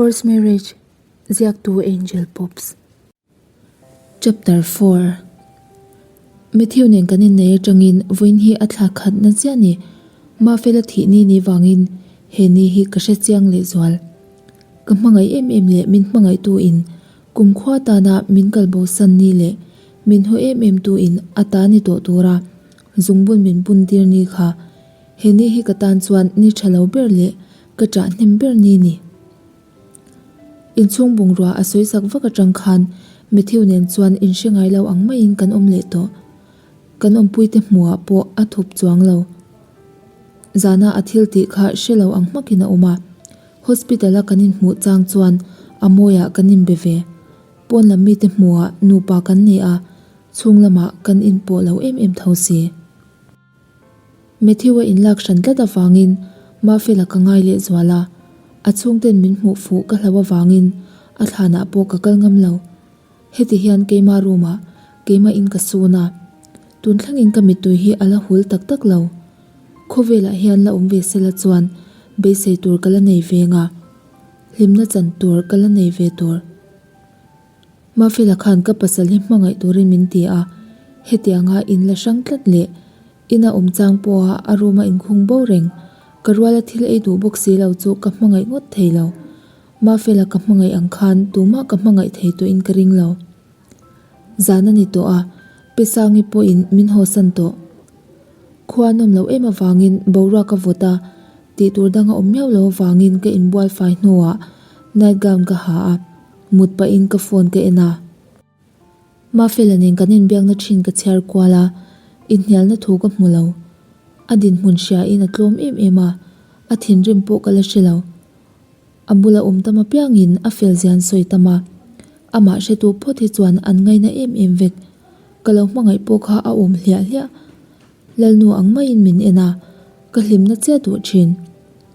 First Marriage, Ziaktu Angel Pops. Chapter 4 Matthew nen kan innei atangin vawiin hi a thla khat na chiah ni. Mafela thih ni ni vangin he ni hi ka hre chiang lehzual. Ka hmangaih em em leh min hmangaihtu in kumkhua tana min kalbo san ni leh min haw em em tu in a ta ni tawh tura zungbun min bun tir ni kha he ni hi ka tan chuan ni tha lo ber leh ka ṭah hnem ber ni ni. Inchhung bungrua a sawi sak vak aṭang khan Matthew nen chuan inhre ngai lo ang maiin kan awm leh tawh. Kan awmpuite hmuhah pawh a thup chuang lo. Zana a thil tih kha hre lo ang hmakin a awm a. Hospital a kan inhmuh chang chuan a mawiah kan inbe ve. Pawn lam mite hmuhah nupa kan ni a, chhung lamah kan inpawh lo em em tho si. Matthew-a inlak hran tlat avangin Mafela ka ngai leh zual a, a chhungten min hmuh fuh ka hlau avangin a thlanah pawh ka kal ngam lo. Heti hian keima room ah keimah in ka sun a, tun thlengin ka mittui hi a la hul tak tak lo. Khawvelah hian la awm ve sela chuan beisei tur ka la nei ve nga, hlimna chan tur ka la nei ve tur. Mafela khan ka pasal hi hmangaih turin min ti a, hetianga in la hrang tlat leh ina awm chang pawha a room a inkhung bo reng, ka ruala thil ei duh bawk si lo chu ka hmangaih ngawt thei lo. Mafela ka hmangaih ang khan tumah ka hmangaih thei tawhin ka ring lo. Zan a ni tawh a, Pi Sangi pawhin min hawsan tawh. Khua nawm loh em avangin boruak a vawt a, tih tur dang a awm miau lo avangin ka inbual fai hnuah night gown ka ha a, mut pahin ka phone ka en a. Mafela nen kan inbiakna thin ka chhiar kual a, inhnialna thu ka hmu lo. A dinhmun hriain a tlawm em em a, a thinrim pawh ka la hre lo. A bula awm tam apiangin a fel zian sawi tam a, amah hretu phawt hi chuan an ngaina em em vek. Ka lo hmangaih pawh kha a awm hliah hliah. Lalnu ang maiin min en a, ka hlimna chiah duh thin.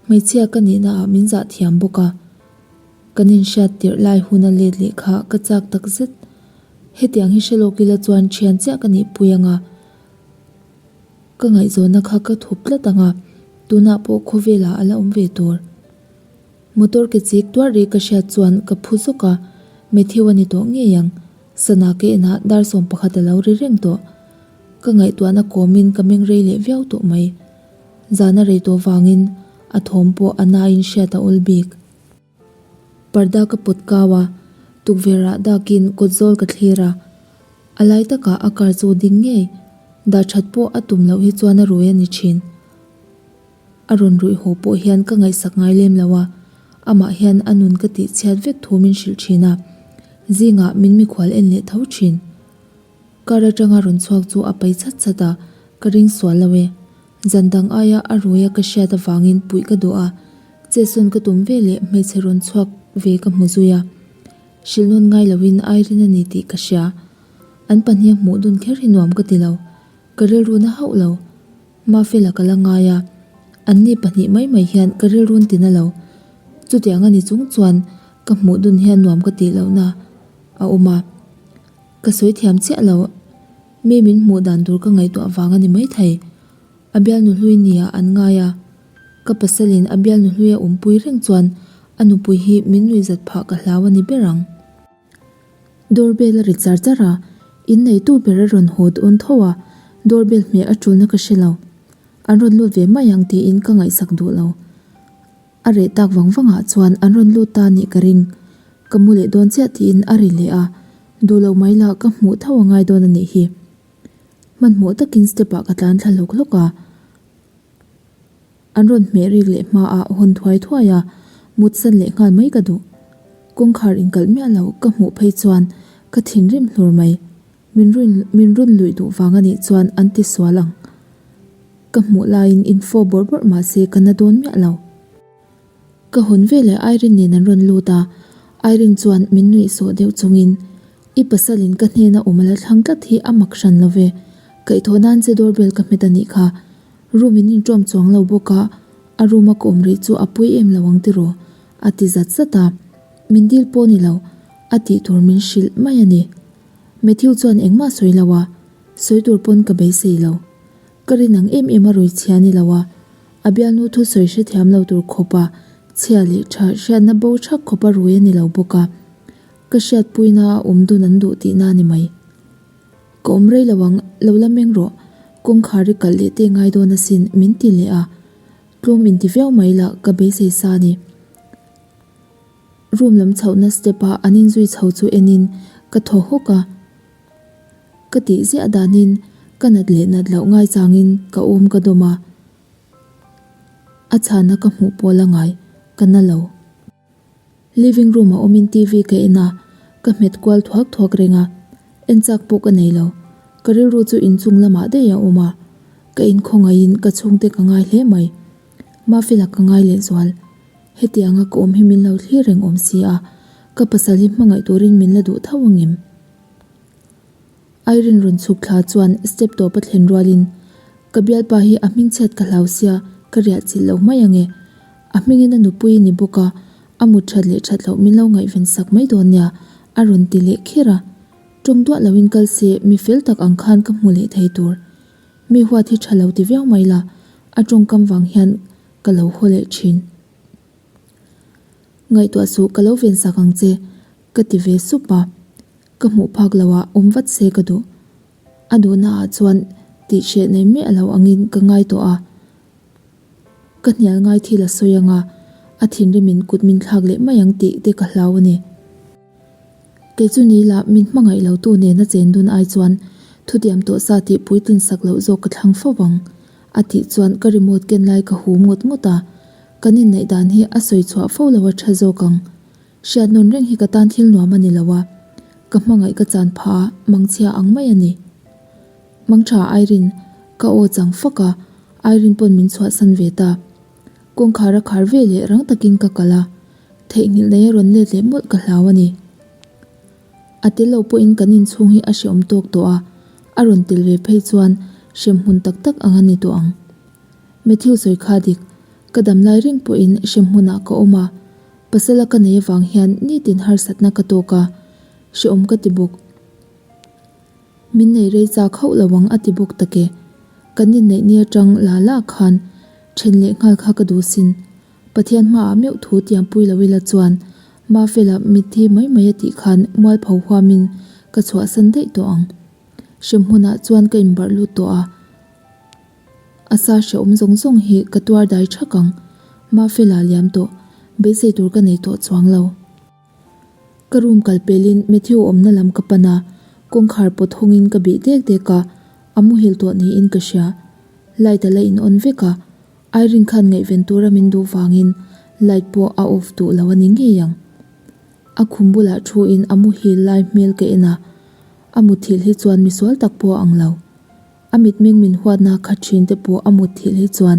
Hmeichhia ka nihna ah min zah thiam bawk a. Kan inhriat tirh lai huna let leh kha ka chak tak zet. Hetiang hi hre lawk ila chuan thian chiah ka nih pui ang a. Ka ngaihzawnna kha ka thup tlat ang a, tunah pawh khawvelah a la awm ve tur. Motor ke chik tuar rih ka hriat chuan ka phu zawk a, Matthew a ni tawh ngei ang. Sana ke enah dar 11 a lo ri reng tawh. Ka ngaihtuahna kawmin ka meng rei leh viau tawh mai. Zana rei tawh vangin a thawm pawh a nain hriat a awl bik. Parda ka pawt kau a, tukverh ah dakin kawt zawl ka thlir a. A lai takah a car chu ding ngei, dah that pawh a tum loh hi chuan a rui a ni thin. A rawn ruih haw pawh hian ka ngaihsak ngai lem lo a, amah hian a nun ka tih chhiat vek thu min hrilh thin a, zingah min mikhual en leh tho thin. Car atanga rawn chhuak chu a pai chat chat a, ka ring sual lo e. Zan dang aia a ruia ka hriat avangin puih ka duh a, chetsawn ka tum ve leh hmeichhe rawn chhuak ve ka hmu zui a. Hrilh nawn ngai loin Irene a ni tih ka hria. An pahniha hmuh dun kher hi nuam ka ti lo. Ka rilru na hauh lo. Mafela ka la ngai a, anni pahnih mai mai hian ka rilrun ti na lo. Chutiang a ni chung chuan ka hmuh dun hian nuam ka tih lohna a awm a. Ka sawi thiam chiah lo. Mi min hmuh dan tur ka ngaihtuah vang a ni maithei. A bialnu hlui nia an ngai a. Ka pasalin a bialnu hlui a awmpui reng chuan a nupui hi min nuihzat phah ka hlau a ni ber ang. Doorbell a ri char char a, inneitu ber a rawn haw dawn tho a, doorbell hmeh a tulna ka hre lo. An rawn lut ve mai ang tiin ka ngaihsak duh lo. A reh tak vang vangah chuan an rawn lut ta nih ka ring. Ka mu leh dawn chiah tiin a ri leh a, duh lo mai lah ka hmuh tho a ngai dawn a nih hi. Hmanhmawh takin step ah ka tlan thla hlawk hlawk a. An rawn hmeh rik leh hmaah hawn thuai thuai a, mut san leh nghal mai ka duh. Kawngkhar inkalh miah lo ka hmuh phei chuan ka thinrim hlur mai. Min run min run luih duh vang a nih chuan an ti sual ang. Ka hmuh laiin info bawrh bawrh mah se ka na dawn miah lo. Ka hawn veleh Irene nen an rawn lut a, Irene chuan min nuih sawh deuh chungin, I pasalin ka hnena awm a la thlang tlat hi a mak hran lo ve, kaihthawh nan che doorbell ka hmet a nih kha. Room in inṭawm chuang lo bawk a, a room a ka awm rih chu a pawi em lo ang tiraw? a ti zat zat a, min dil pawh ni lo, a tih tur min hrilh mai a ni. Matthew chuan engmah sawi lo a, sawi tur pawn ka beisei lo. Ka rin ang em em a rui chhia ni lo a, a bialnu thu sawi hrethiam lo tur khawp a. Chhia leh tha hriatna bo thak khawp a rui a ni lo bawk a, ka hriatpuina a awm dun an duh tihna a ni mai. Ka awm rei lo ang, lo la meng rawh, kawngkhar i kalh leh te ngai dawn asin min ti leh a, tlawm inti viau mai la ka beisei sa a ni. Room lam chhohna step a an inzui chho chu enin ka thaw hawk a, ka tih ziah danin ka nat leh nat loh ngaichangin ka awm ka dawm a, a chhana ka hmuh pawh la ngai ka na lo. Living room a awmin TV ka en a, ka hmet kual thuak thuak reng a, en chak pawh ka nei lo. Ka rilru chu inchung lamah daih a awm a, ka inkhawngaihin ka chhungte ka ngai hle mai. Mafela ka ngai lehzual. Hetianga ka awm hi min lo thlir reng awm si a, ka pasal hi hmangaih turin min la duh tho angem? Irene rawn chhuk thla chuan step tawp a thlen rualin, Ka bialpa hi a hmingchhiat ka hlau sia, ka riah chilh lo mai ange. A hmingin a nupui i ni bawk a, a mut that leh that loh min lo ngaihven sak mai dawn nia, a rawn ti leh kher a. Tawng duah loin kal se mi fel tak ang khan ka hmu leh thei tur. Mi huat hi tha lo ti viau mai la, a tawngkam vang hian ka lo haw leh thin. Ngaihtuah suh ka lo ven sak ang che, ka ti ve sup a. Ka hmuh phak lo ah awm vat se ka duh. A duhna ah chuan tih hreh nei miah lo angin ka ngai tawh a. Ka hnial ngai thil a sawi anga, a thinrimin kut min thlak leh mai ang tih te ka hlau a ni. Kei chu ni la min hmangaih lo tu nena chen dun ai chuan thutiam tawh sa tih puitlin sak loh zawk ka thlang fo ang, a tih chuan ka remote ken lai ka hum ngawt ngawt a, kan inneih dan hi a sawi chhuah fo lo a tha zawk ang. Hriat nawn reng hi ka tan thil nuam a ni lo a, ka hmangaih ka chan phah a, mangchhia ang mai a ni. Mangtha Irene, ka aw chang fak a, Irene pawn min chhuahsan ve ta. Kawngkhar a khar ve leh rang takin ka kal a, theihnghilh nei a rawn let leh mawlh ka hlau a ni. A tel lo pawhin kan inchhung hi a hrehawm tawk tawh a, a rawn tel ve phei chuan hremhmun tak tak ang a ni tawh ang. Matthew sawi kha dik, ka dam lai reng pawhin hremhmunah ka awm a, pasala ka nei avang hian nitin harsatna ka tawk a, hrehawm ka ti bawk. Min nei rei chak hauh lo ang a ti bawk tak e. Kan inneih ni atang la la khan then leh nghal kha ka duh sin. Pathian hmaah meuh thu tiampui lo ila chuan Mafela mitthi mai mai a tih khan mualpho huamin ka chhuahsan daih tawh ang. Hremhmunah chuan ka inbarh lut tawh a. A sa hrehawm zawng zawng hi ka tuar dai thak ang. Mafela liam tawh beisei tur ka nei tawh chuang lo. Ka room kal pelin Matthew awmna lam ka pan a, kawngkhar pawt hawngin ka bih dek dek a, a muhil tawh niin ka hria. Light a la in on vek a, Irene khan ngaihven tura min duh vangin light pawh a off duh lo a ni ngei ang. A khum bulah thu in a muhil lai hmel ka en a, a muthilh hi chuan misual tak pawh a ang lo. A mitmeng min huatna khat thin te pawh a muthilh hi chuan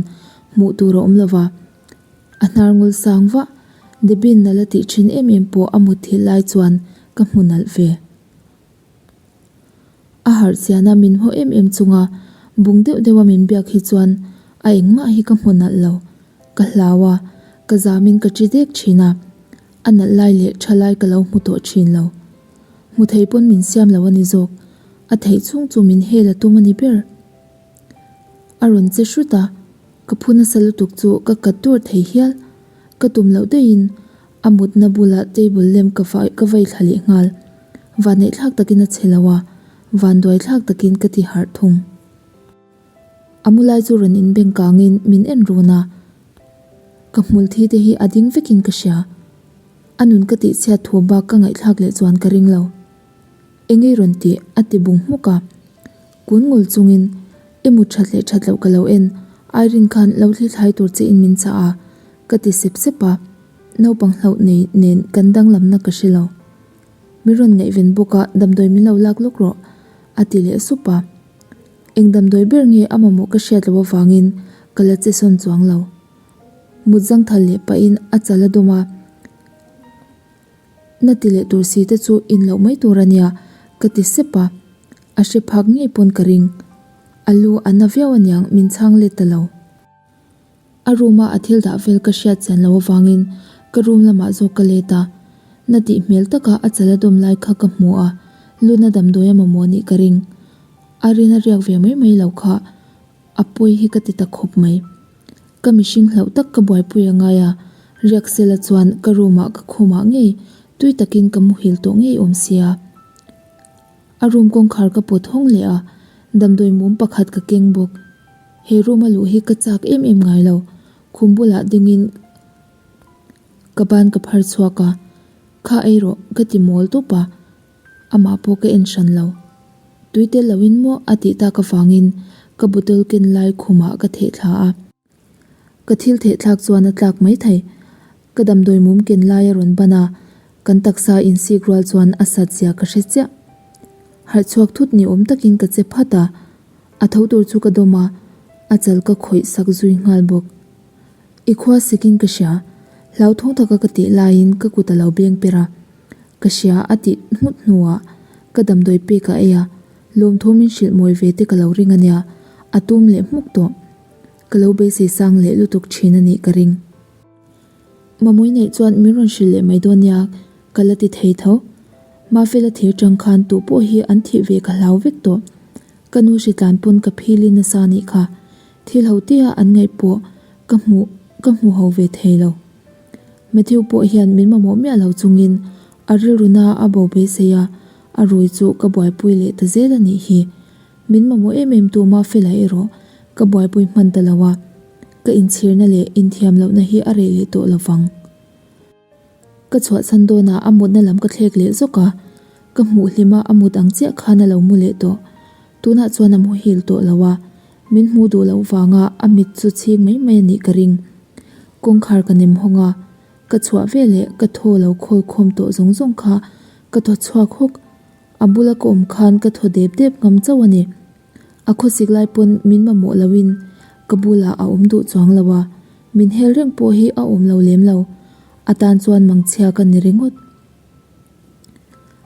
hmuh tur a awm lo va. A hnar ngul sang vah, Debin nalh a tih thin em em pawh a mut thilh lai chuan ka hmu nalh ve. A harh chiana min haw em em chunga bung deuh deuha min biak hi chuan a engmah hi ka hmu nalh lo. Ka hlau a, ka zamin ka chi dek thin a, a nalh lai leh tha lai ka lo hmu tawh thin lo. Hmu thei pawn min siam lo a ni zawk, a theih chhung chu min hel a tum a ni ber. A rawn che hrut a, ka phu nasa lutuk chu ka kat dur thei hial. Ka tum loh daihin a mutna bulah table lem ka vai ka vei thla leh nghal. Vanneih thlak takin a che lo a, vanduai thlak takin ka ti harh thung. A mu lai chu rawn inbeng kangin min en run a, ka hmul thi te hi a ding vekin ka hria. A nun ka tihchhiat thu bak ka ngaihthlak leh chuan ka ring lo. Engei rawn tih a ti bung hmuk a. Kun ngul chungin i mut that leh that loh ka lo en, Irene khan lo thli thlai tur che in min chah a, ka ti sep sep a. Naupang hlauh nei nen kan danglamna ka hre lo. Min rawn ngaihven bawk a, damdawi min lo lak lawk rawh, a ti leh sup a. Eng damdawi ber nge a mamawh ka hriat loh avangin ka la che sawn chuang lo. Mut zangthal leh pahin a chal a dawm a. Na ti leh tur si te chu in loh mai tur a nia, ka ti sep a. A hre phak ngei pawn ka ring. A lu a na viau aniang min chhang let ta lo. A room a a thil dah vel ka hriat chian loh avangin ka room lamah zawk ka let a. Na tih hmel taka a chal a dawm lai kha ka hmu a, luna damdawi a mamawh nih ka ring. A rin a riak ve mai mai lo kha a pawi hi ka ti ta khawp mai. Ka mihring hlauh tak ka buaipui a ngai a. Riak sela chuan ka room ah ka khumah ngei tui takin ka muhil tawh ngei awm sia. A room kawngkhar ka pawt hawng leh a, damdawi mum pakhat ka keng bawk. He room a luh hi ka chak em em ngai lo, khum bulah dingin ka ban ka phar chhuak a, Kha ei rawh ka ti mawl tawp a, amah pawh ka en hran lo. Tui tel loin maw a tih tak avangin ka bottle ken lai khumah ka theh thla a. Ka thil theh thlak chuan a tlak mai thei. Ka damdawi mum ken lai a rawn ban a, kan taksa insik rual chuan a sat zia ka hre chiah. Harh chhuak thut ni awm takin ka che phat a, a tho tur chu ka dawm a, a chal ka khawih sak zui nghal bawk. I khua sikin ka hria, hlauthawng taka ka tih laiin ka kut a lo beng per a, ka hria a tih nghut hnuah ka damdawi pek a ei a, lawmthu min hrilh mawi ve te ka lo ring a nia, a tum leh hmuk tawh. Ka lo beisei sang leh lutuk thin a nih ka ring. Mamui neih chuan min rawn hrilh leh mai dawn nia, ka la ti thei tho. Mafela thir tang khan tu pawh hi an thih ve ka hlau vek tawh. Ka nu hritlan pawn ka phili nasa nih kha. Thil ho tia an ngaih pawh ka hmuh ka hmu ho ve thei lo. Matthew pawh hian min mamawh miah lo chungin a rilru na a bo beisei a, a rui chu ka buaipui leh ta zel a nih hi. Min mamawh em em tu Mafela erawh ka buaipui hman ta lo a, ka inchhirna leh inthiam lohna hi a reh leh tawh lo vang. Ka chhuahchhan dawnah a mutna lam ka thlek leh zawk a, ka hmuh hlima a mut ang chiah khan a lo mu leh tawh. Tunah chuan a muhil tawh lo a, min hmuh duh loh vanga a mit chu chhing mai mai a nih ka ring. Kawngkhar ka nem hawng a, ka chhuah veleh ka thaw lo khawl khawm tawh zawng zawng kha ka thaw chhuak hawk. A bula ka awm khan ka thaw dep dep ngam chauh a ni. A khawsik lai pawn min mamawh loin ka bulah a awm duh chuang lo a, min hel reng pawh hi a awm lo lem lo. A tan chuan mangchhia ka ni ringawt.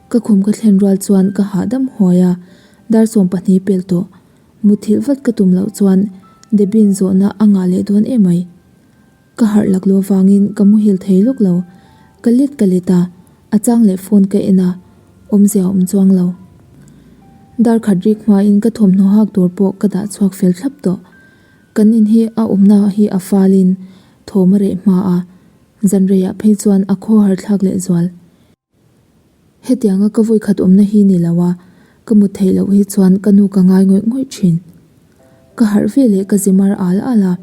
Ka khum ka thlen rual chuan ka hahdam huai a, dar 12 pel tawh. Muthilh vat ka tum loh chuan Debbie-in zawhna a ngah leh dawn emai. Ka harh laklawh vangin ka muhil thei lawk lo. Ka let ka let a, a chang leh phone ka en a, awmzia a awm chuang lo. Dar khat rik hmain ka thawmhnaw hak tur pawh ka dah chhuak fel thlap tawh. Kan in hi a awmna hi a falin thawm a reh hma a, zan reiah phei chuan a khawhar thlak leh zual. Hetianga ka vawikhat awmna hi ni lo a, ka mut theih loh hi chuan ka nu ka ngai ngawih ngawih thin. Ka harh ve leh ka zi mar al al a,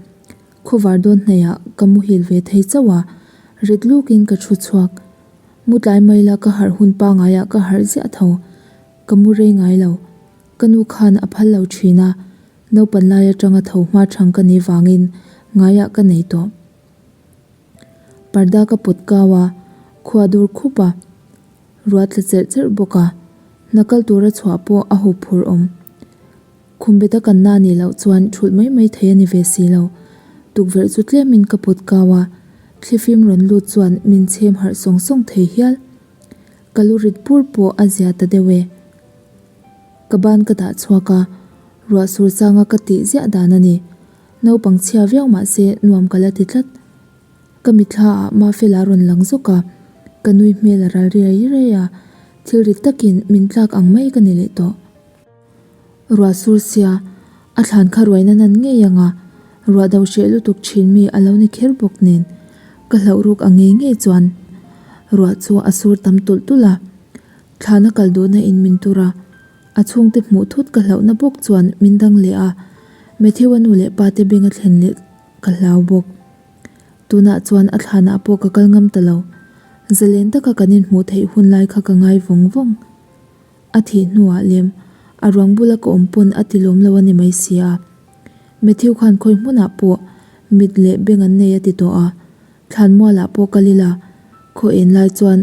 khawvar dawn hnaihah ka muhil ve thei chauh a, rit lukin ka thu chhuak. Mu tlai mai la ka harh hun pangaiah ka harh ziah tho, ka mu rei ngai lo. Ka nu khan a phal lo thin a, naupan lai atanga tho hma thang ka nih vangin ngaiah ka nei tawh. Parda ka pawt kau a, khua dur khup a, ruah tla cherh cherh bawk a, hna kal tura chhuah pawh a hup phur awm. Khumbet a kanna a nih loh chuan thulh mai mai thei a ni ve si lo. Tukverh chu tlemin ka pawt kau a, thlifim rawn lut chuan min chhem harh sawng sawng thei hial. Ka lu rit bur pawh a zia ta deuh e. Ka ban ka dah chhuak a, ruah sur changa ka tih ziah dan a ni. Naupang chhia viau mah se nuam ka la ti tlat. Ka mitthla ah Mafela rawn lang zawk a, ka nui hmel a ral riai riai a, thil rit takin min tlak ang mai ka ni leh tawh. Ruah sur sia, a thlan kha ruaina nan ngei ang a, ruah do hreh lutuk thin mi a lo ni kher bawk nen, ka hlauh ruk ang ngei ngei chuan ruah chu a sur tam tulh tulh a, thlan a kal duhna in min tur a, A chhungte hmuh thut ka hlauhna bawk chuan min dang leh a, Matthew-a nu leh pa te beng a thlen leh ka hlau bawk. Tunah chuan a thlanah pawh ka kal ngam ta lo. Zalen taka kan inhmuh theih hun lai kha ka ngai vawng vawng. A thih hnuah lem a ruang bula ka awm pawn a ti lawm lo a ni mai si a. Matthew khan khawi hmunah pawh mit leh beng an nei a ti tawh a, Thlanmualah pawh kal ila, khaw en lai chuan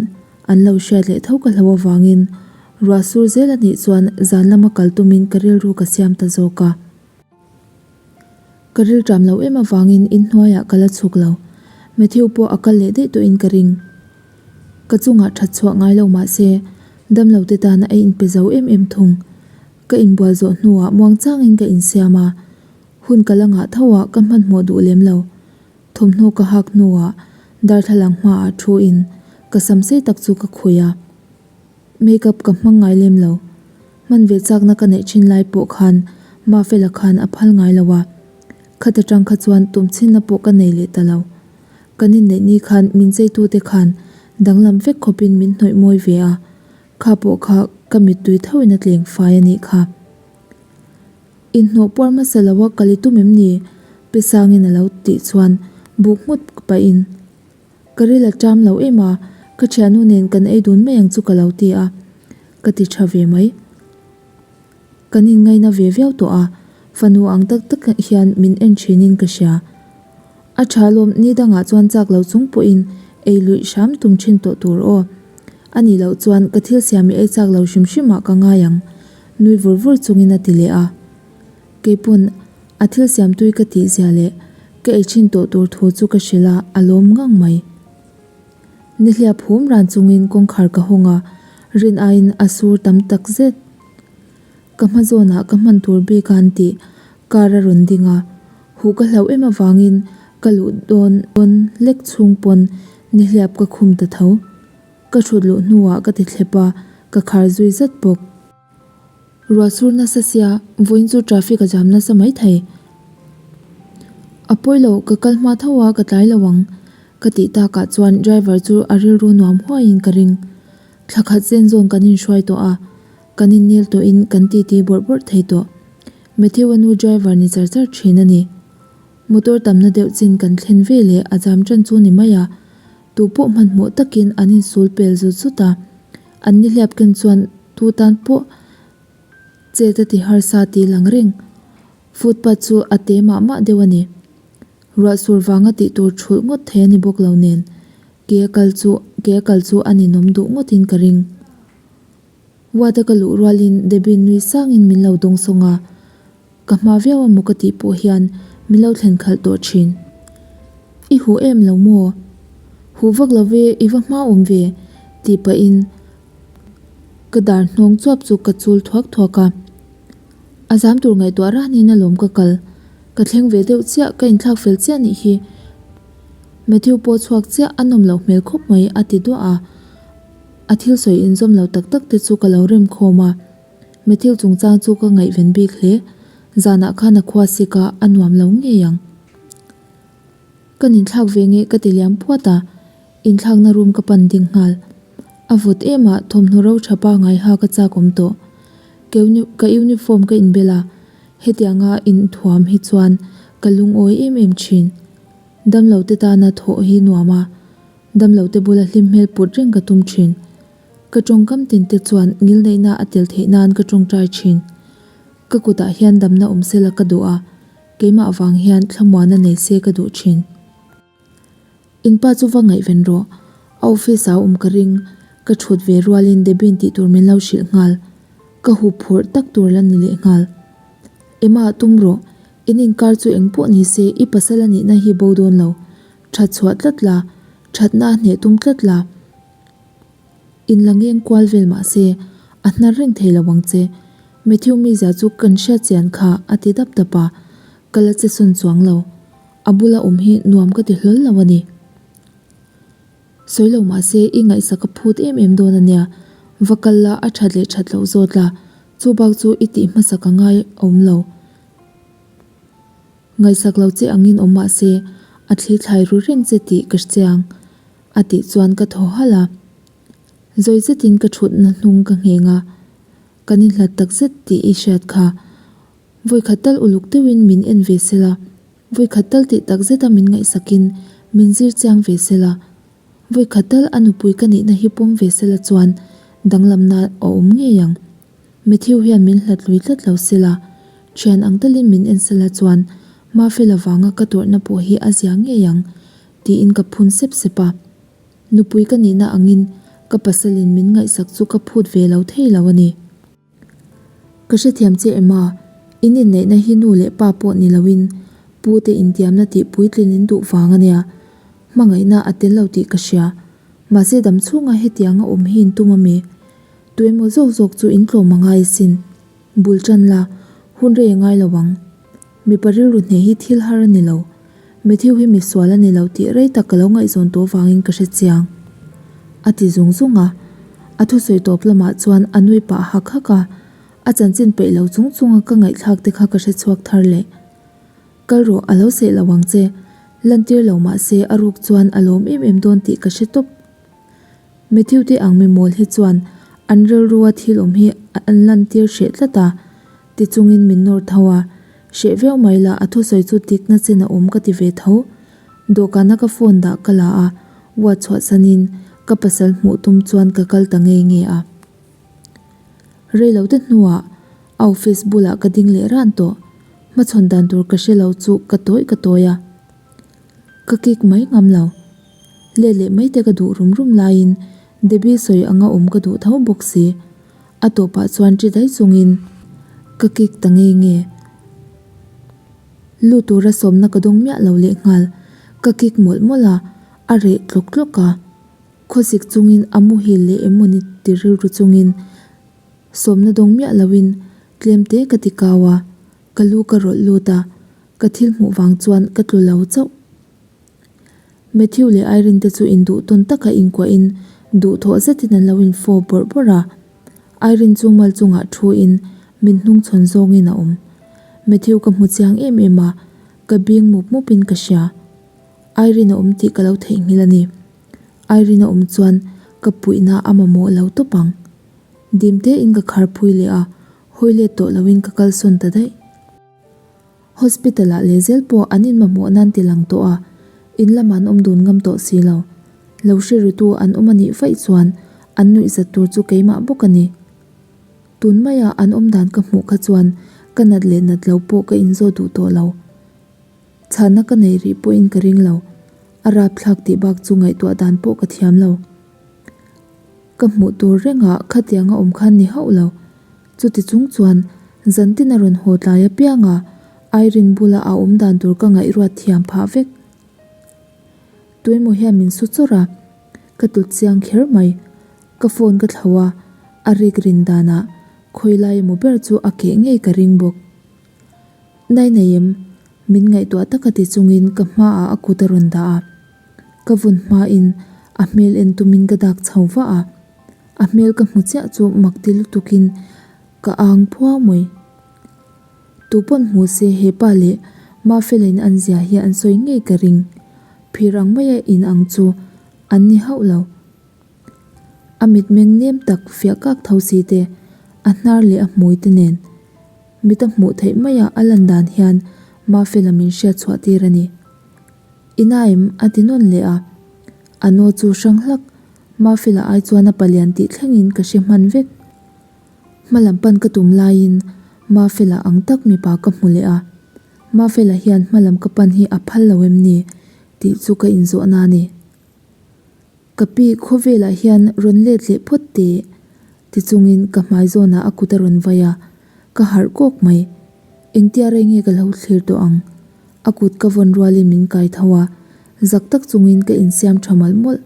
an lo hriat leh tho ka hlo avangin ruah sur zel a nih chuan zan lama kal tumin ka rilru ka siam ta zawk a. Ka rilṭam lo em avangin inhnuaiah ka la chhuk lo. Matthew pawh a kal leh daih tawhin ka ring. Ka chungah ṭhat chhuah ngai lo mah se damlo te tan a inpe zo em em thung. Ka inbual zawh hnuah muangchangin ka insiam a, hun ka la ngah tho a ka hmanhmawh duh lem lo. Thawmhnaw ka hak hnuah darthlalang hmaah thu in ka sam sei tak chu ka khuih a. Makeup ka hmang ngai lem lo. Hman ve chakna ka neih thin lai pawh khan Mafela khan a phal ngai lo a. Khata tang kha chuan tum chhinna pawh ka nei leh ta lo. Kan inneih ni khan min cheitute khan danglam vek khawpin min hnawih mawi ve a, kha pawh kha ka mittui thoin a tleng fai a nih kha. Inhnawh puar hmasa lo a kal i tum em ni? Pi Sangin a lo tih chuan buk nghut pahin ka ril a ṭam lo em a, ka ṭhiannu nen kan ei dun mai ang chu ka lo ti a, ka ti ṭha ve mai. Kan inngaina ve viau tawh a, fanu ang tak tak hian min en ṭhinin ka hria. A ṭha lawm, ni dangah chuan chak lo chung pawhin ei luih hram tum ṭhin tawh tur aw. A nih loh chuan ka thil siam i ei chak lo hrim hrim ah ka ngai ang, nui vur vur chungin a ti leh a. Keipawn a thil siam tui ka tih zia leh ka ei ṭhin tawh tur thu chu ka hrilh a, a lawm ngang mai. Nihliap hum ran chungin kawngkhar ka hawng a, rin aiin a sur tam tak zet. Ka hma zawnah ka hman tur bik a an tih car a rawn ding a, huh ka hlauh em avangin ka luh dawn dawn lek chhung pawn nihliap ka khum ta tho. Ka thut luh hnuah ka ti thlep a, ka khar zui zat bawk. Ruah sur nasa sia, vawiin chu traffic a jam nasa mai thei. A pawi lo, ka kal hma tho a, ka tlai lo ang. Ka tih takah chuan driver chu a rilru nuam huaiin ka ring. Thla khat zen zawn kan inhruai tawh a, kan innel tawhin kan titi bawrh bawrh thei tawh. Matthew-a nu driver ni char char thin a ni. Motor tamna deuh chin kan thlen ve leh a jam tan chu ni mai a, tu pawh hmanhmawh takin an insul pel zut zut a. An nihliap ken chuan tu tan pawh chet a ti harsa tih lang reng. Footpath chu a te mah mah deuh a ni. Ruah sur vanga tih tur thulh ngawt thei a ni bawk lo nen, ke a kal chu ke a kal chu a ninawm duh ngawtin ka ring. Ward a ka luh rualin Debbie nui sangin min lo dawng sawng a, ka hma viau emaw ka tih pawh hian min lo thlen khalh tawh thin. I huh em lo maw? Huh vak lo ve, i va hma awm ve, tih pahin ka dar hnawng chuap chu ka chul thuak thuak a. A zam tur ngaihtuah ranin alawm ka kal. Ka thleng ve deuh chiah, ka inthlak fel chiah nih hi. Matthew pawh chhuak chiah a nawm loh hmel khawp mai a ti duah a. A thil sawi inzawm lo tak tak te chu ka lo rem khawm a. Matthew chungchang chu ka ngaihven bik hle. Zanah khan a khua sik a, a nuam lo ngei ang. Ka ninthlak ve nge ka ti liam puat a, inthlakna room ka pan ding nghal. A vawt em a, thawmhnaw ro tha pangai ha ka chak awm tawh. Ka uniform ka inbel a, hetianga inthuam hi chuan ka lungawi em em thin. Damlo te tana thawh hi nuam a, damlo te bula hlim hmel put reng ka tum thin. Ka tawngkam tin te chuan ngilneihna a tel theih nan ka tawngtai thin. Ka kutah hian damna awm sela ka duh a, keimah vang hian thlamuana nei se ka duh thin. In pa chu va ngaihven rawh, a office ah a awm ka ring, ka thut ve rualin Debbie-in tih tur min lo hrilh nghal. Ka hup phurh tak tur la ni leh nghal. Emma tum rawh, in inkar chu eng pawh ni se i pasal a nihna hi bo dawn lo, that chhuah tlat la, thatna a hneh tum tlat la. In la ngeng kual vel mah se, a hnar reng thei lo ang che. Matthew mizia chu kan hriat chian kha a ti dap dap a, ka la che sawn chuang lo. A bula awm hi nuam ka ti hlawl lo a ni. Sawi lo mah se, i ngaihsak a phut em em dawn a nia. Va kal la, a that leh that loh zawt la, chu bak chu i tih hmasak a ngai awm lo. Ngaihsak lo che angin awm mah se, a thli thlai ru reng che tih ka hre chiang. A tih chuan ka thaw halh a. Zawi zetin ka thutna hnung ka ngheng a, kan inhlat tak zet tih i hriat kha. Vawikhat tal uluk deuhin min en ve sela, vawikhat tal tih tak zeta min ngaihsakin min zir chiang ve sela, vawikhat tal a nupui ka nihna hi pawm ve sela chuan danglamna a awm ngei ang. Matthew hian min hlat lui tlat lo sela, thian ang talin min en sela chuan Mafela vanga ka tawrhna pawh hi a zia ngei ang. Tiin ka phun sep sep a. Nupui ka nihna angin ka pasalin min ngaihsak chu ka phut ve lo thei lo a ni. Ka hrethiam che em a, in inneihna hi nu leh pa pawh ni loin pu te intiamna tih puitlin in duh vang a nia. Hmangaihna a tel lo tih ka hria. Mahse dam chhunga hetianga awm hi in tum a mi? Tuemaw zawk zawk chu in tlawm a ngai asin. Bul tan la, hun rei a ngai lo ang. Mipa rilru hneh hi thil har a ni lo. Matthew hi misual a ni lo tih rei tak ka lo ngaihzawn tawh vangin ka hre chiang. A ti zung zung a. A thusawi tawp lamah chuan a nui pah hak hak a. A chanchin peih lo chung chunga ka ngaihthlak te kha ka hre chhuak thar leh. Kal rawh, a lo seh lo ang che. Lantir lo mah se a ruk chuan a lawm em em dawn tih ka hre tawp. Matthew te ang mi mawl hi chuan an rilrua thil awm hi an lantir hreh tlat a, ti chungin min nawr tho a. Hreh viau mai la a thusawi chu dikna chen a awm ka ti ve tho. Dawhkana ka phone dah ka la a, ward chhuahsanin ka pasal hmuh tum chuan ka kal ta ngei nge a. Reilote hnuah a office bulah ka ding leh ran tawh. Hmachhawn dan tur ka hre lo chu ka tawi ka tawi a. Ka kik mai ngam lo. Let leh mai te ka duh rum rum laiin Debbie sawi anga awm ka duh tho bawk si. A tawpah chuan ṭi daih chungin ka kik ta nge nge. Lu tura sawmna ka dawng miah lo lehnghal. Ka kik mawlh mawlh a, a reh tlawk tlawk a. Khawsik chungin a muhil leh em mawni ti rilru chungin sawmna dawng miah loin tlem te ka ti kau a, ka lu ka rawlh lut a, ka thil hmuh vang chuan ka tlu lo chauh. Matthew leh Irene te chu induh tawn taka inkuahin duhthawh zetin an lo infawp bawrh bawrh a, Irene chu mal chungah thuin min hnungchhawn zawngin a awm. Matthew ka hmu chiang em em a, ka bing mup mupin ka hria. Irene a awm tih ka lo theihnghilh a ni. Irene a awm chuan ka puihna a mamawh lo tawp ang. Dim tein ka khar phui leh a, hawi let tawh loin ka kalsawn ta daih. Hospital ah lehzel pawh an inmamawh nan ti lang tawh a, in lamah an awm dun ngam tawh si lo. Lo hre ritu an awm a nih vaih chuan an nuihzat tur chu keimah bawk a ni. Tun maia an awm dan ka hmuh kha chuan ka nat leh nat lo pawh ka inzawt duh tawh lo. Chhanna ka nei rih pawhin ka ring lo. A rapthlak tih bak chu ngaihtuah dan pawh ka thiam lo. Ka hmuh tur rengah khatiang a awm khan ni hauh lo. Chuti chung chuan zantin a rawn haw tlai apiang a, Irene bula a awm dan tur ka ngaihruat thiam phah vek. Tuemaw hian min su chawrh a, ka tlut chiang kher mai. Ka phone ka thlo a, a rik rin danah khawilai emaw ber chu a keh ngei ka ring bawk. Nai nei em? Min ngaihtuah taka ti chungin ka hmaah a kut a rawn dah a. Ka vun hmain a hmel en tumin ka dak chho vah a. A hmel ka hmu chiah chu mak ti lutukin ka ang phuau mai. Tu pawn hmu se he pa leh Mafelain an zia hi an sawi ngei ka ring. Phir ang maia in ang chu an ni hauh lo. A mitmeng nem tak fiah kak tho si te, a hnar leh a hmui te nen. Mit a hmuh theih maia a lan dan hian Mafela min hriat chhuah tir a ni. I naim a ti nawn leh a. A naw chu hrang hlak, Mafela ai chuan a palian tih thlengin ka hre hman vek. Hma lam pan ka tum laiin Mafela ang tak mipa ka hmu leh a. Mafela hian hma lam ka pan hi a phal lo em ni tih chu ka inzawhna a ni. Ka pi khawvelah hian rawn let leh phawt teh ti chungin ka hmai zawnah a kut a rawn vai a, ka harh kawk mai. Engtia rei nge ka lo thlir tawh ang? A kut ka vawn rualin min kai tho a, zak tak chungin ka insiam tha mawlh mawlh.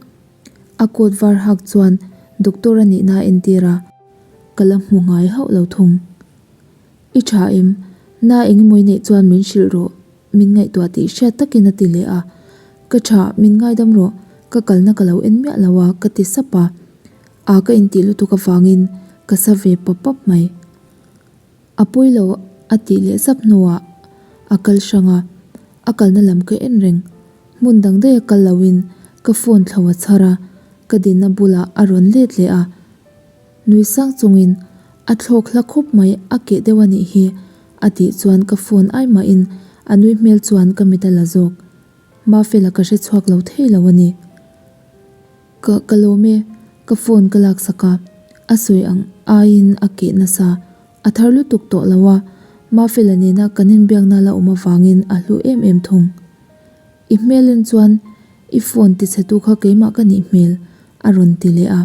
A coat var hak chuan doctor a nihna a entir a. Ka la hmu ngai hauh lo thung. I tha em? Na engemaw i neih chuan min hrilh rawh. Min ngaihtuah tih hriat takin a ti leh a. Ka tha, min ngaidam rawh. Ka kalna ka lo en miah lo a, ka ti sap a. A ka intih lutuk avangin ka sa ve pap pap mai. A pawi lo a tih leh zap hnuah a kal hrang a, a kalna lam ka en reng. Hmun dang daih a kal loin ka phone thlo a chhar a, ka dinna bulah a rawn let leh a. Nui sang chungin a thlawk hla khawp mai a keh deuh a nih hi a tih chuan ka phone ai mahin a nui hmel chuan ka mit a la zawk. Mafela ka hre chhuak lo thei lo a ni. Ka ka lawm e, ka phone ka laksak a, a sawi ang aiin a keh nasa, a thar lutuk tawh lo a, Mafela nena kan inbiakna la awm avangin a hlu em em thung. I hmel en chuan i phone tichhetu kha keimah ka nih hmel, a rawn ti leh a.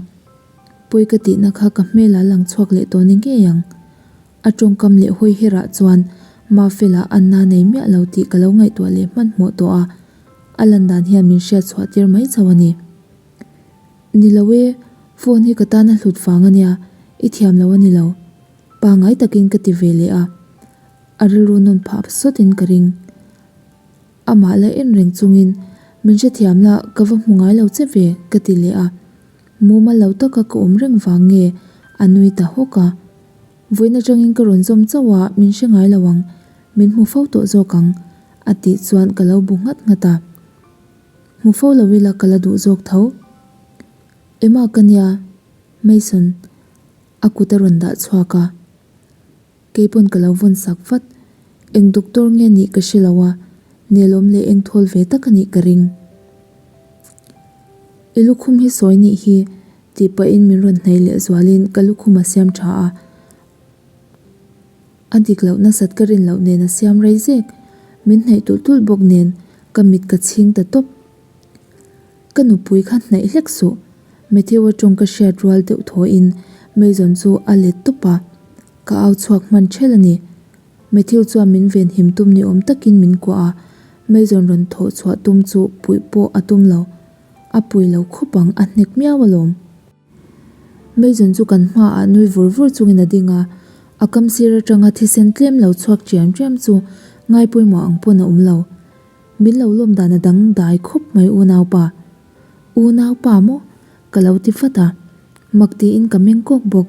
Pawi ka tihna kha ka hmel a lang chhuak leh tawh ni ngei ang. A tawngkam leh hawi herah chuan Mafela Anna nei miah lo tih ka lo ngaihtuah leh hmanhmawh tawh a, a lan dan hian min hriat chhuah tir mai chauh a ni. Ni lo e, phone hi ka tan a hlut vang a nia, i thiam lo a ni lo. Pangngai takin ka ti ve leh a, a rilru nawn phah sawtin ka ring. Amah la en reng chungin, Min hrethiam la, ka va hmu ngai lo che ve, ka ti leh a. Mumal lo taka ka awm reng vang nge a nui ta hawk a. Vawiin atangin ka rawn zawm chauh a, min hre ngai lo ang, min hmu fo tawh zawk ang, a tih chuan ka lo bu nghat nghat a. Hmu fo lo ila ka la duh zawk tho. Emma ka nia, Mason a kut a rawn dah chhuak a. Kei pawn ka lo vawn sak vat. Eng doctor nge nih ka hre lo a, nelawm leh eng thawl ve tak a nih ka ring. I lukhum hi sawi nih hi tih pahin min rawn hnaih leh zualin ka lukhum a siam tha a. A dik loh nasat ka rin loh nen a siam rei zek. Min hnaih tulh tulh bawk nen ka mit ka chhing ta tawp. Ka nupui kha hnaih hlek suh. Matthew-a tawng ka hriat rual deuh thawhin Mason chu a let tawp a, ka au chhuak hman ṭhelh a ni. Matthew chuan min venhim tum ni awm takin min kuah a, Mason rawn thawh chhuah tum chu puih pawh a tum lo. A pui lo khawp ang a hnek miau alawm. Mason chu kan hmaah nui vur vur chungin a ding a, a kam sir atanga thisen tlem lo chhuak ṭiam ṭiam chu ngaipawimawh ang pawn a awm lo. Min lo lawm dan a dang dai khawp mai unaupa. Unaupa maw? Ka lo ti vat a, mak tiin ka meng kawk bawk.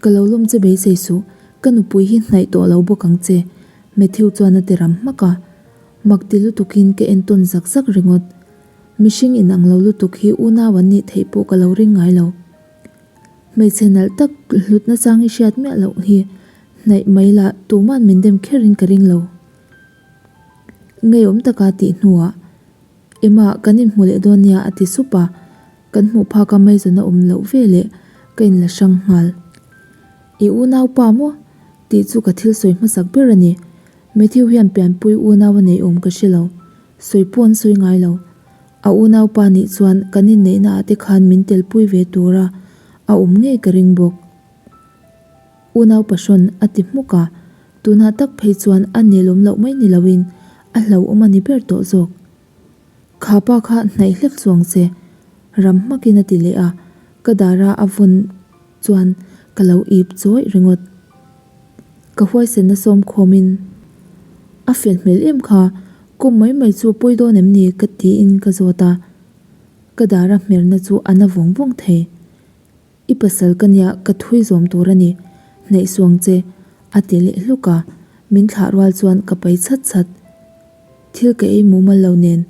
Ka lo lawm che beisei suh, ka nupui hi hnaih tawh lo bawk ang che, Matthew chuan a ti ram hmak a. Mak ti lutukin ka entawn zak zak ringawt. Mihring inang lo lutuk hi unau an nih theih pawh ka lo ring ngai lo. Hmeichhe nalh tak hlut nachang i hriat miah loh hi hnaih mai lah tuman min dem kherin ka ring lo. Ngeiawm taka tih hnuah Emma kan inhmu leh dawn nia a ti sup a, kan hmuh phak a Mason a awm loh ve leh ka inla hrang nghal. I unaupa maw? tih chu ka thil sawi hmasak ber a ni. Matthew hian pianpui unau a neih awm ka hre lo. Sawi pawh an sawi ngai lo. A unaupa nih chuan kan inneihna ah te khan min telpui ve tura a awm ngei ka ring bawk. Unau pahrawn a ti hmuk a, tunah tak phei chuan a nelawm loh mai ni loin a hlauhawm a ni ber tawh zawk. Kha pa kha hnaih hlek chuang che, ram hmakin a ti leh a, ka dara a vawn chuan ka lo ip chawih ringawt. Ka huaisenna sawm khawmin a fel hmel em kha, kawm mai mai chu pawi dawn em ni ka tiin ka zawt a, ka dara hmerna chu a na vawng vawng thei. I pasal ka nia ka thui zawm tur a ni, hnaih suang che, a ti leh hluk a, min thlah rual chuan ka pai chhat chhat. Thil ka ei mumal lo nen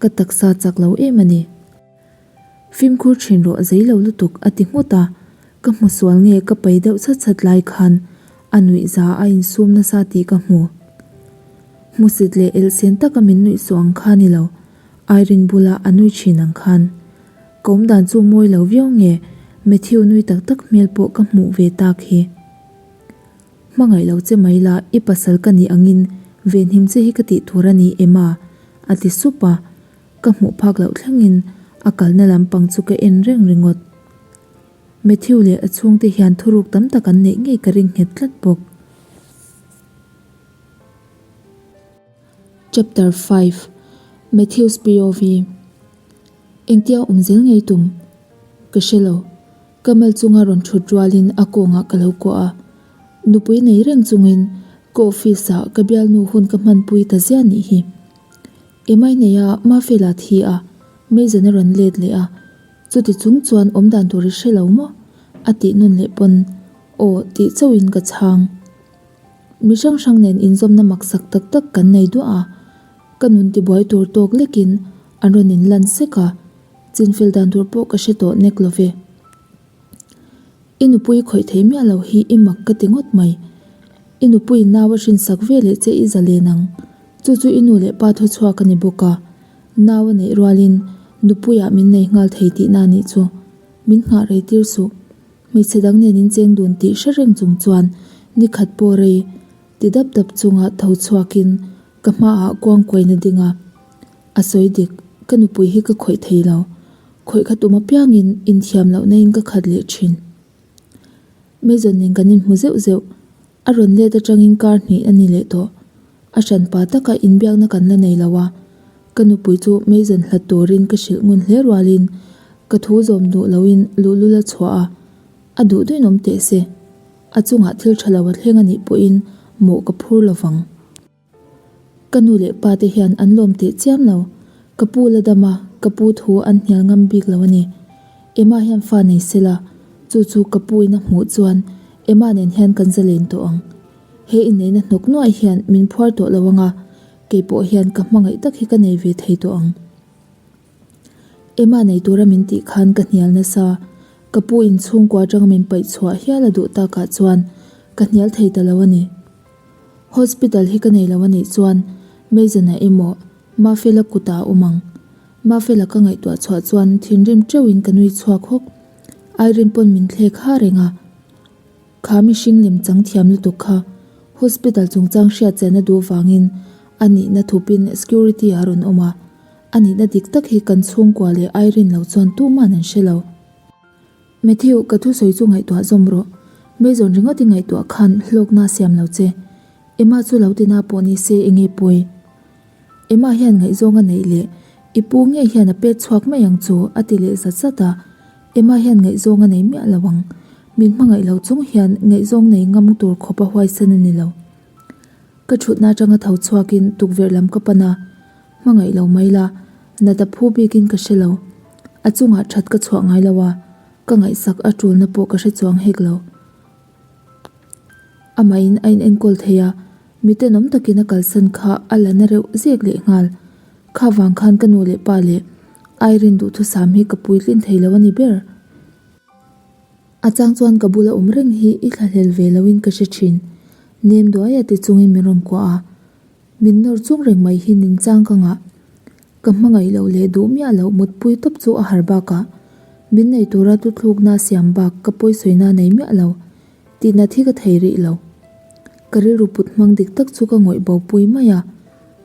ka taksa chak lo em a ni. Fimkhur thin rawh zei lo lutuk a ti nghut a, ka hmu sual nge ka pai deuh chhat chhat lai khan a nuih za a insum nasa tih ka hmu. Hmusit leh elhsen taka min nuih suh ang kha ni lo, Irene bula a nui thin ang khan. Ka awm dan chu mawi lo viau nge Matthew nui tak tak hmel pawh ka hmuh ve tak hi. Hmangaih lo che mai la i pasal ka nih angin venhim che hi ka tih tur a ni Emma a ti sup a, ka hmuh phak loh thlengin a kalna lampang chu ka en reng ringawt. Matthew leh a chhungte hian thuruk tam tak an neih ngei ka ring nghet tlat bawk. Chapter 5 Matthew's POV Engtia awm zel ngei tum? Ka hre lo. Ka mal chunga rawn thut rualin a kawngah ka lo kuah a. Nupui nei reng chungin ka office ah ka bialnu hun ka hmanpui ta ziah nih hi. Emai neia Mafela thi a, Mason a rawn let leh a. Chuti chung chuan awmdan tur i hre lo maw? A tih nawn leh pawn aw tih chauhin ka chhang. Mi hrang hrang nen inzawmna maksak tak tak kan nei duah a, ka nun tibuai tur tawk lekin an rawn inlan sek a, chinfel dan tur pawh ka hre tawh nek lo ve. I nupui khawih thei miah lo hi i mak ka ti ngawt mai. I nupuiin nau a hrinsak ve leh che i zalen ang. Chu chu i nu leh pa thuchhuak a ni bawk a, nau a neih rualin nupuiah min nei nghal thei tihna a nih chu. Min nghah rei tir suh. Hmeichhe dang nen in cheng dun tih hre reng chung chuan ni khat pawh rei ti dap dap chunga tho chhuakin ka hmaah kuangkuain a ding a. A sawi dik, ka nupui hi ka khawih thei lo. Khawih kha tum apiangin inthiam lohna in ka khat leh thin. Mason nen kan inhmu zeuh zeuh. A rawn let atangin kar hnih a ni leh tawh. A hranpa taka inbiakna kan la nei lo a, ka nupui chu Mason hlat turin ka hrilh ngun hle rualin ka thu zawm duh loin luhlul a chhuah a, a duh duhin awm teh se. A chungah thil tha lo a thleng a nih pawhin mawh ka phur lo vang. Ka nu leh pa te hian an lawm teh chiam lo. Ka pu la dam a, ka pu thu an hnial ngam bik lo a ni. Emma hian fa nei se la, chu chu ka pu in a hmuh chuan Emma nen hian kan zalen tawh ang. He inneihna hnawk nuaih hian min phuar tawh lo ang a, kei pawh hian ka hmangaih tak hi ka nei ve thei tawh ang. Emma nei tura min tih khan ka hnial nasa. Ka pu in chhungkua atanga min paih chhuah hial a duh takah chuan ka hnial thei ta lo a ni. Hospital hi ka nei lo a nih chuan Mason-a emaw Mafela kutah a awm ang. Mafela ka ngaihtuah chhuah chuan thinrim teuhin ka nui chhuak hawk. Irene pawn min thlek ha reng a. Kha mihring lem chang thiam lutuk kha hospital chungchang hriat chian a duh vangin a nihna thupin security ah a rawn awm a. A nihna dik tak hi kan chhungkua leh Irene lo chuan tuman an hre lo. Matthew, ka thusawi chu ngaihtuah zawm rawh. Mason ringawt i ngaihtuah khan hlawkna a siam lo che. Emma chu lo tina pawh ni se enge pawi? Emma hian ngaihzawng a neih leh i pu ngei hian a pet chhuak mai ang chu a ti leh zat zat a. Emma hian ngaihzawng a nei miah lo ang. Min hmangaih lo chung hian ngaihzawng nei ngam tur khawp a huaisen a ni lo. Ka thutna atanga tho chhuakin tukverh lam ka pan a, hmangaih lo mai la, nat a phu bikin ka hre lo. A chungah that ka chhuah ngai lo a, ka ngaihsak a tulna pawh ka hre chuang hek lo. Amahin a inenkawl thei a, mi tenawm takin a kalsan kha a la na reuh zek leh nghal. Kha vang khan ka nu leh pa leh Irene duhthusam hi ka puitlin thei lo a ni ber. A chang chuan ka bula awm reng hi i thlahlel ve loin ka hre thin. Nem duai a ti chungin min rawn kuah a. Min nawr chung reng mai hi ning chang ka ngah. Ka hmangaih loh leh duh miah loh mutpui tawp chu a har bakah min nei tura tuthlukna siam bak ka pawisawina nei miah lo tihna thi ka thei rih lo. Ka rilru put hmang dik tak chu ka ngawih bo pui mai a,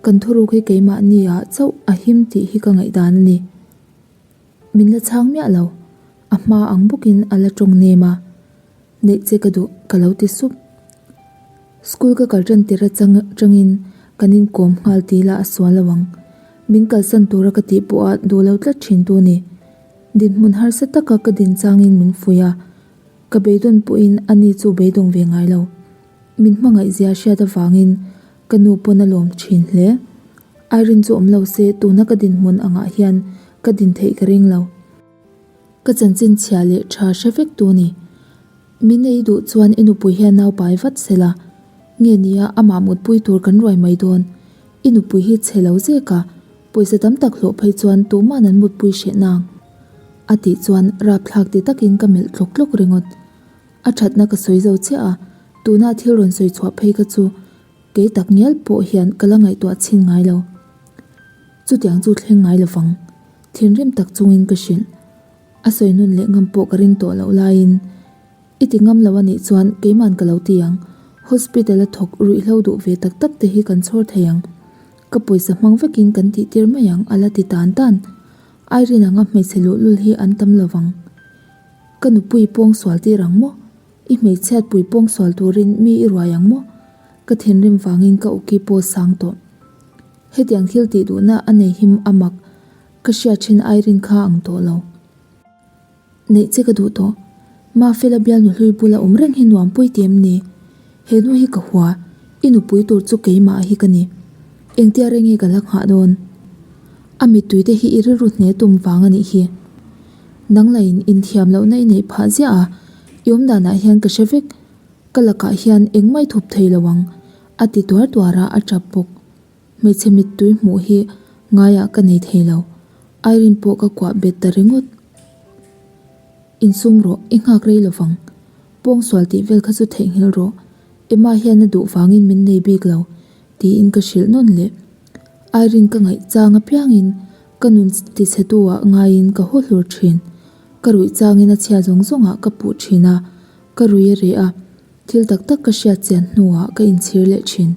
kan thuruk hi keimahni ah chauh a him tih hi ka ngaihdan a ni. Min la chhang miah lo, a hma ang bawkin a la tawng nem a, neih che ka duh ka lo ti sup. School ka kal tan tir atang tangin kan inkawm nghal ti ila a sual lo ang. Min kalsan tura ka tih pawha duh lo tlat thin tu ni. Dinhmun harsa taka ka din changin min fuih a, ka beidawn pawhin ani chu beidawng ve ngai lo. Min hmangaih zia hriat avangin ka nu pawn a lawm thin hle. Irene chu awm lo se tuna ka dinhmun angah hian ka din theih ka ring lo. Ka chanchin chhia leh tha hre vek tu ni. Min ei duh chuan i nupui hian nau pai vat se la. Nge nia amah mutpui tur kan ruai mai dawn. I nupui hi chhe lo zek a, pawisa tam tak hlawh phei chuan tuman an mutpui hreh nang. A tih chuan rapthlak ti takin ka melh tlawk tlawk ringawt. A thatna ka sawi zo chiah a, tuna thil rawn sawi chhuah phei kha chu kei tak ngial pawh hian ka la ngaihtuah chhin ngai lo. Chutiang chu thleng ngai lovang. Thinrim tak chungin ka hrilh. A sawi nun leh ngam pawh ka ring tawh loh laiin, I ti ngam lo a nih chuan keiman ka lo ti ang. Hospital a thawk ruihhlo duh ve tak tak te hi kan chhawr thei ang. Ka pawisa hmang vekin kan tih tir mai ang a la ti tan tan. Irene anga hmeichhe luhlul hi an tam lovang. Ka nupui pawngsual tir ang maw? I hmeichhiatpui pawngsual turin mi i ruai ang maw? Ka thinrim vangin ka uki pawh sang tawh. Hetiang thil tih duhna a nei him a mak, ka hriat thin Irene kha ang tawh lo. Neih che ka duh tawh. Mafela bialnu hlui bula awm reng hi nuam pui ti em ni? He nu hi ka hua, i nupui tur chu keimah hi ka ni. Engtia reng nge ka la nghah dawn? A mittui te hi i rilru hne tum vang a nih hi. Nang lain inthiam lohna i neih phah ziah a, i awmdanah hian ka hre vek. Ka lakah hian engmah i thup thei lo ang, a ti tuar tuar a, a tap bawk. Hmeichhe mittui hmuh hi ngaiah ka nei thei lo. Irene pawh ka kuah bet ta ringawt. Insum rawh, i nghak rei lo vang. Pawngsual tih vel kha chu theihnghilh rawh. Emma hian a duh vangin min nei bik lo, tiin ka hrilh nawn leh. Irene ka ngaih chang apiangin ka nun tichhetu ah ngaiin ka haw hlur thin. Ka ruih changin a chhia zawng zawngah ka puh thin a, ka rui a reh a, thil tak tak ka hriat chian hnuah ka inchhir leh thin.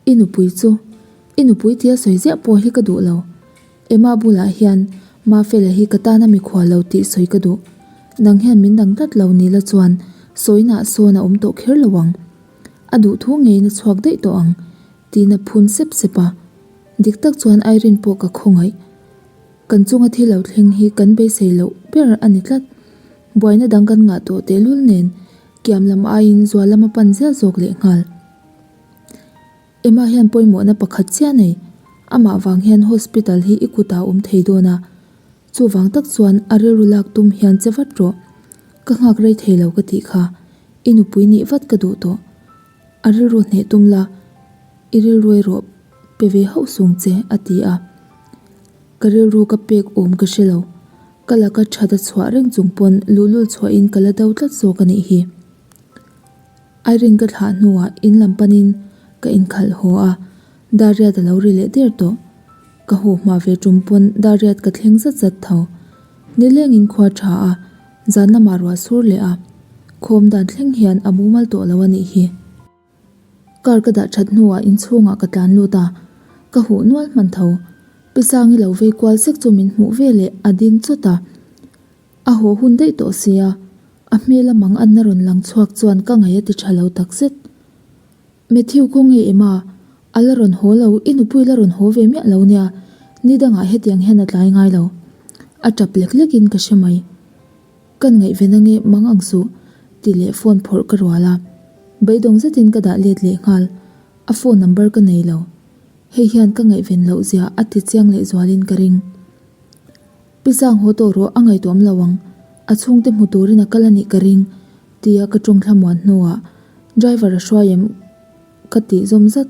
I nupui chu, i nupui tia sawi ziah pawh hi ka duh lo. Emma bulah hian Mafela hi ka tana mikhual lo tih sawi ka duh. Nang hian min dang tlat lo ni la chuan sawinaah sawn a awm tawh kher lo ang. A duh thu ngeiin a chhuak daih tawh ang tiin a phun sep sep a. Dik tak chuan Irene pawh ka khawngaih. Kan chunga thil lo thleng hi kan beisei loh ber a ni tlat. Buaina dang kan ngah tawh tehlul nen kiam lam aiin zual lam a pan zel zawk lehnghal. Emma hian pawimawhna pakhat chiah nei. Amah vang hian hospital hi i kutah a awm thei dawn a. Chuvang tak chuan a rilru lak tum hian che vat rawh. Ka nghak rei thei lo ka tih kha. I nupui nih vat ka duh tawh. A rilru hneh tum la, i rilru erawh pe ve hauh sung che, a ti a. Ka rilru ka pek awm ka hre lo. Ka laka that a chhuah reng chung pawn luhlul chhuahin ka la do tlat zawk a nih hi. Irene ka thlah hnuah in lam panin ka inkhalh haw a, Dariat a lo ri leh der tawh. Ka haw hma ve tum pawn Dariat ka thleng zat zat tho. Nilengin khua tha a, zan lamah ruah sur leh a, khawm dan thleng hian a mumal tawh lo a nih hi. Car ka dah that hnuah inchhungah ka tlan lut a, ka huh nual hman tho. Pi Sangi lo vei kual sek chu min hmuh ve leh a ding chawt a. A haw hun daih tawh sia, a hmel a mang anna rawn lang chhuak chuan ka ngaih a ti tha lo takzet. Matthew khaw nge Emma? A la rawn haw lo, i nupui la rawn haw ve miah lo nia, ni dangah hetiang hian a tlai ngai lo. A tap lek lekin ka hre mai. Kan ngaihven ange mang ang suh, ti leh phone phawrh ka rual a. Beidawng zetin ka dah let leh nghal, a phone number ka nei lo. Hei hian ka ngaihven loh zia a ti chiang leh zualin ka ring. Pi Sang haw tawh rawh a ngaihtuahawm lo ang, a chhungte hmu turin a kal a nih ka ring, tia ka tawng thlamuan hnuah driver a hruai em ka tih zawm zat.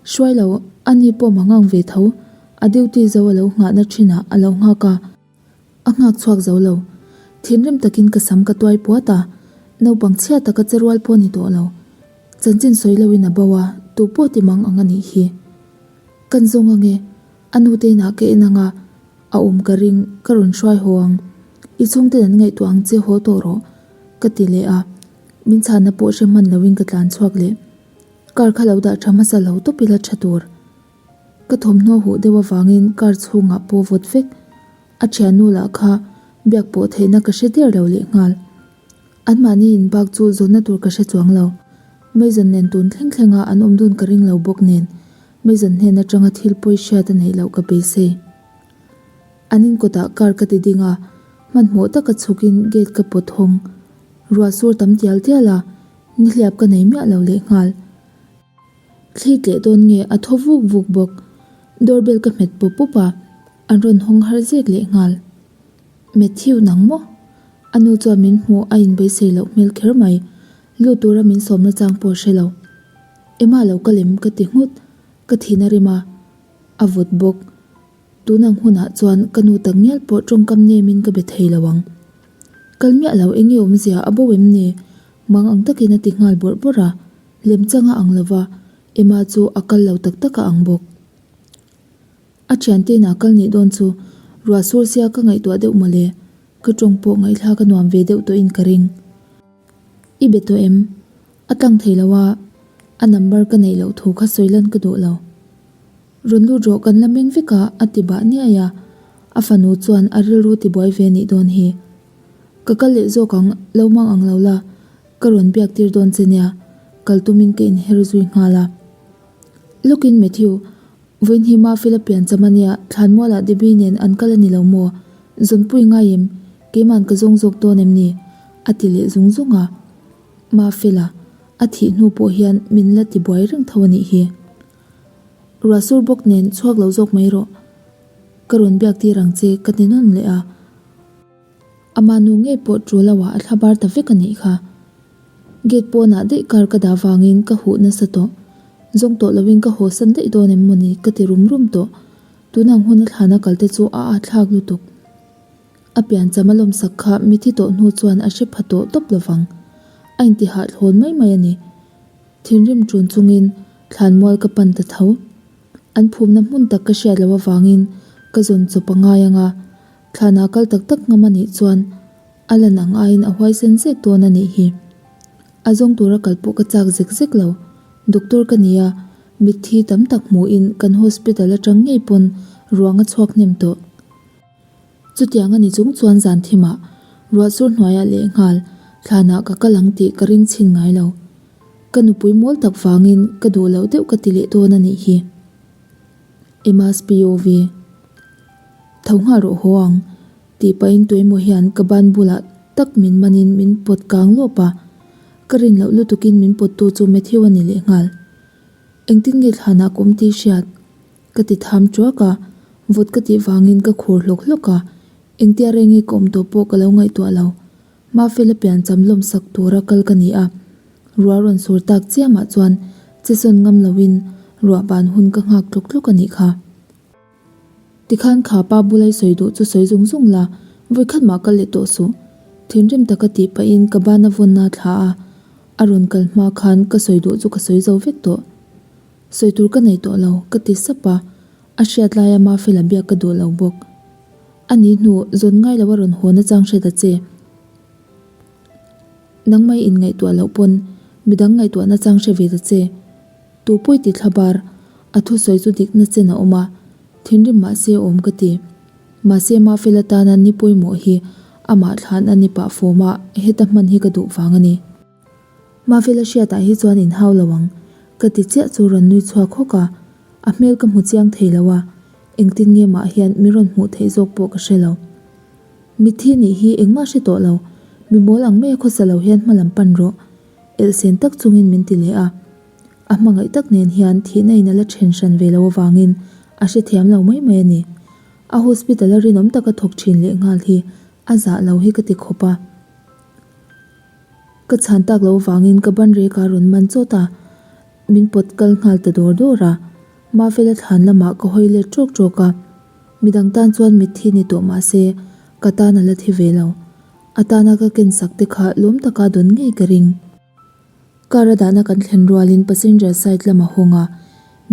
Hruai lo, ani pawh mangang ve tho, a duty zo a lo nghahna thinah a lo nghak a. A nghak chhuak zo lo. Thinrim takin ka sam ka tuai puat a, naupang chhia taka che rual pawh a ni tawh lo. Chanchin sawi loin a bo a, tu pawh ti mang ang a nih hi. Kan zawng ange, a nu te inah ka en anga a awm ka ring, ka rawn hruai haw ang. I chhungten an ngaihtuah ang che haw tawh rawh, ka ti leh a. Min chhanna pawh hre hman loin ka tlan chhuak leh. Car kha lo dah tha hmasa lo tawp ila tha tur. Ka thawmhnaw huh deuh avangin car chhungah pawh vawt vek. A thiannu lah kha biak pawh theihna ka hre der lo lehnghal. Anmahni in bak chu zawnna tur ka hre chuang lo. Mason nen tun thleng thlenga an awm dun ka ring lo bawk nen Mason hnen atanga thil pawi hriat a neih loh ka beisei. An in kawtah car ka ti ding a, hmanhmawh taka chhukin gate ka pawt hawng. Ruah sur tam tial tial a, nihliap ka nei miah lo lehnghal. Thli tleh dawn nge a thaw vuk vuk bawk. Doorbell ka hmet pawp pawp a, an rawn hawng har zek lehnghal. Matthew nang maw? A nu chuan min hmuh a inbeisei loh hmel kher mai. Lut tura min sawmna chang pawh a hre lo. Emma lo ka lem ka ti nghut. Ka thin a rim a, a vawt bawk. Tun ang hunah chuan ka nu tak ngial pawh tawngkam nemin ka be thei lo ang. Kal miah lo enge awmzia a bo em ni? Mang ang takin a ti nghal bawrh bawrh a. Lemchang a ang lova, Emma chu a kal lo tak tak a ang bawk. A thiante inah kal nih dawn chu ruah sur sia ka ngaihtuah deuh mawle, ka tawng pawh ngaihthlak a nuam ve deuh tawhin ka ring. I be tawh em? A tlang thei lo a, a number ka neih loh thu kha sawi lan ka duh lo. Rawn lut rawh kan la meng vek a, a ti bah niai a, a fanu chuan a rilru tibuai ve nih dawn hi. Ka kal leh zawk ang, lo mang ang lo la, ka rawn biak tir dawn che nia, kal tumin ka inher zui nghal a. Lawkin Matthew, Vawiin Mafela pian cham a nia, Thlanmualah Debbie nen an kal a ni lo maw? Zawnpui ngai em? Keima'n ka zawng zawk dawn em ni? A ti leh zung zung a. Mafela, a thih hnu pawh hian min la ti buai reng tho a nih hi. Ruah sur bawk nen chhuak lo zawk mai rawh. Ka rawn biak tir ang che ka ti nawn leh a. Ama nu ngei pawh tul lo ah a thla bar ta vek a nih kha. Gate pawnah daih car ka dah vangin ka huh nasa tawh. Zawng tawh loin ka haw san daih dawn em mawni ka ti rum rum tawh. Tunang hun a thlana kal te chu a atthlak lutuk. A piancham a lawmsak kha mithi tawh hnu chuan a hre pha tawh tawp lovang. A intihah thlawn mai mai a ni. Thinrim ṭun chungin thlanmual ka pan ta tho. An phumna hmun tak ka hriat loh avangin ka zawn chawp a ngai ang a, thlanah kal tak tak ngam a nih chuan a lan ang aiin a huaisen zek dawn a nih hi. A zawng tura kal pawh ka chak zek zek lo. Doctor ka ni a, mitthi tam tak hmuhin kan hospital atang ngei pawn ruang a chhuak hnem tawh. Chutiang a ni chung chuan zan thimah ruah sur hnuaiah lehnghal thlanah ka kal ang tih ka ring chhin ngai lo. Ka nupui mawl tak vangin ka duh loh deuh ka ti leh dawn a nih hi. Emma's POV. Tho nghal rawh haw ang tih pahin tuemaw hian ka ban bulah tak min manin min pawt kang lawp a. Ka rin loh lutukin min pawttu chu Matthew a ni lehnghal. Engtin nge thlanah ka awm tih hriat? Ka ti tham ṭuak a, vawt ka tih vangin ka khur hlawk hlawk a, engtia reng nge ka awm tawh pawh ka lo ngaihtuah lo. Mafela piancham lawmsak tura kal ka ni a, ruah rawn sur tak chiamah chuan che sawn ngam loin ruah ban hun ka nghak tlawk tlawk a nih kha. Tikhan kha pa bula i sawi duh chu sawi zung zung la, vawikhat mah kal leh tawh suh. Thinrim taka tih pahin ka bana vawnna a thla a, a rawn kal hma khan ka sawi duh chu ka sawi zo vek tawh. Sawi tur ka nei tawh lo, ka ti sap a, a hriat laia Mafela biak ka duh lo bawk. A nih hnu, zawn ngai lo a rawn haw nachang hre ta che. Nangmai inngaihtuah loh pawn midang ngaihtuah nachang hre ve ta che. Tu pawi ti thla bar, a thusawi chu dikna chen a awm a, thinrim mahse a awm ka ti. Mahse Mafela tana ni pawimawh hi amah thlan a ni pah fawm a, heta hman hi ka duh vang a ni. Mafela hriatah hi chuan inhau lo ang, ka ti chiah chu rawn nui chhuak hawk a, a hmel ka hmu chiang thei lo a, engtin nge mah hian mi rawn hmuh theih zawk pawh ka hre lo. Mitthi nih hi engmah hre tawh lo, mi mawl ang mai a khawsa lo hian hma lam pan rawh, elhsen tak chungin min ti leh a. A hmangaih tak nen hian thihna in a la then hran ve lo avangin a hrethiam lo mai mai a ni. A hospital a rinawm taka thawk thin leh nghal hi a zah lo hi ka ti khawp a. Ka chhan tak lo avangin ka ban rek a rawn man chawt a, min pawt kal nghal ta dawr dawr a. Mafela thlan lamah ka hawi let ṭawk ṭawk a, midang tan chuan mitthi ni tawh mah se ka tan a la thi ve lo. A tana ka ken sak te kha lawm taka dawn ngei ka ring. Car a dahna kan thlen rualin passenger side lam a hawng a,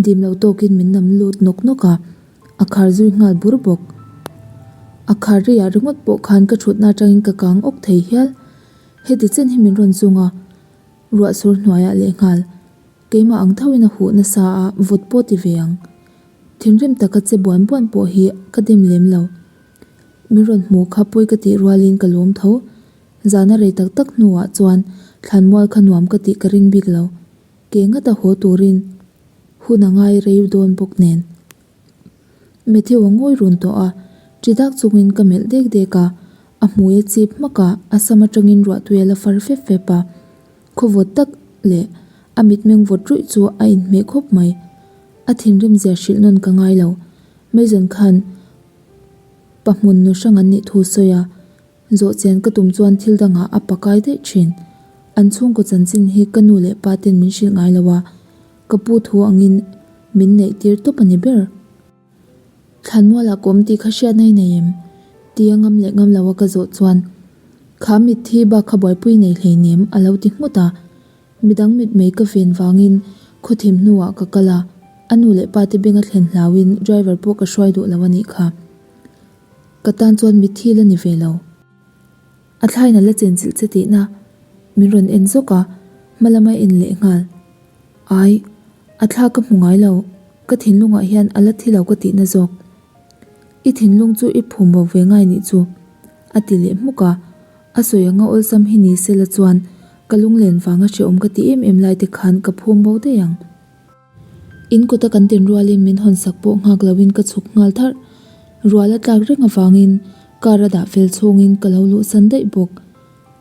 dim lo tawkin min nam lut nawk nawk a, a khar zui nghal bur bawk. A khar riah ringawt pawh khan ka thutna atangin ka kang awk thei hial. Heti chen hi min rawn zung a, ruah sur hnuaiah lehnghal. Keimah ang thoin a huh nasa a, vawt pawh ti ve ang. Thinrim taka che buan buan pawh hi ka dem lem lo. Min rawn hmuh kha pawi ka tih rualin ka lawm tho. Zana rei tak tak hnuah chuan thlanmual kha nuam ka tih ka ring bik lo. Ke ngata haw turin hun a ngai rei dawn bawk nen. Matthew a ngawi run tawh a, ṭi dak chungin ka melh dek dek a, a hmui a chip hmak a, a sam atangin ruahtui a la far fep fep a. Khaw vawt tak leh a mitmeng vawt ruih chu a inhmeh khawp mai. A thinrim zia hrilh nawn ka ngai lo. Mason khan pa hmun nu hrang an nih thu sawi a, Zawh chian ka tum chuan thil dangah a pakai daih thin. An chhungkaw chanchin hi ka nu leh pa ten min hrilh ngai lo a, ka pu thu angin min neih tir tawp a ni ber. Thlanmualah ka awm tih kha hriatna i nei em? Tia ngam leh ngam lo a ka zawh chuan, Kha mitthi bak kha buaipui nei hleinem a lo ti nghut a. Midang mitmei ka ven vangin khawthim hnuah ka kal a, a nu leh pa te beng a thlen hlauin driver pawh ka hruai duh lo a nih kha. Ka tan chuan mitthi la ni ve lo. A thlain a la chenchilh che tihna min rawn en zawk a, hma lama en leh nghal. Ai, a thla ka hmu ngai lo, ka thinlungah hian a la thi lo ka tihna zawk. I thinlung chu i phum bo ve ngai nih chu, a ti leh hmuk a. A sawi anga awlsam hi ni sela chuan ka lunglen vanga hrehawm ka ti em em lai te khan ka phum bo daih ang. In kawta kan tin rualin min hawn sak pawh nghak loin ka chhuk nghal tharh. Rual a tlak reng avangin car a dah fel chhungin ka lo luhsan daih bawk.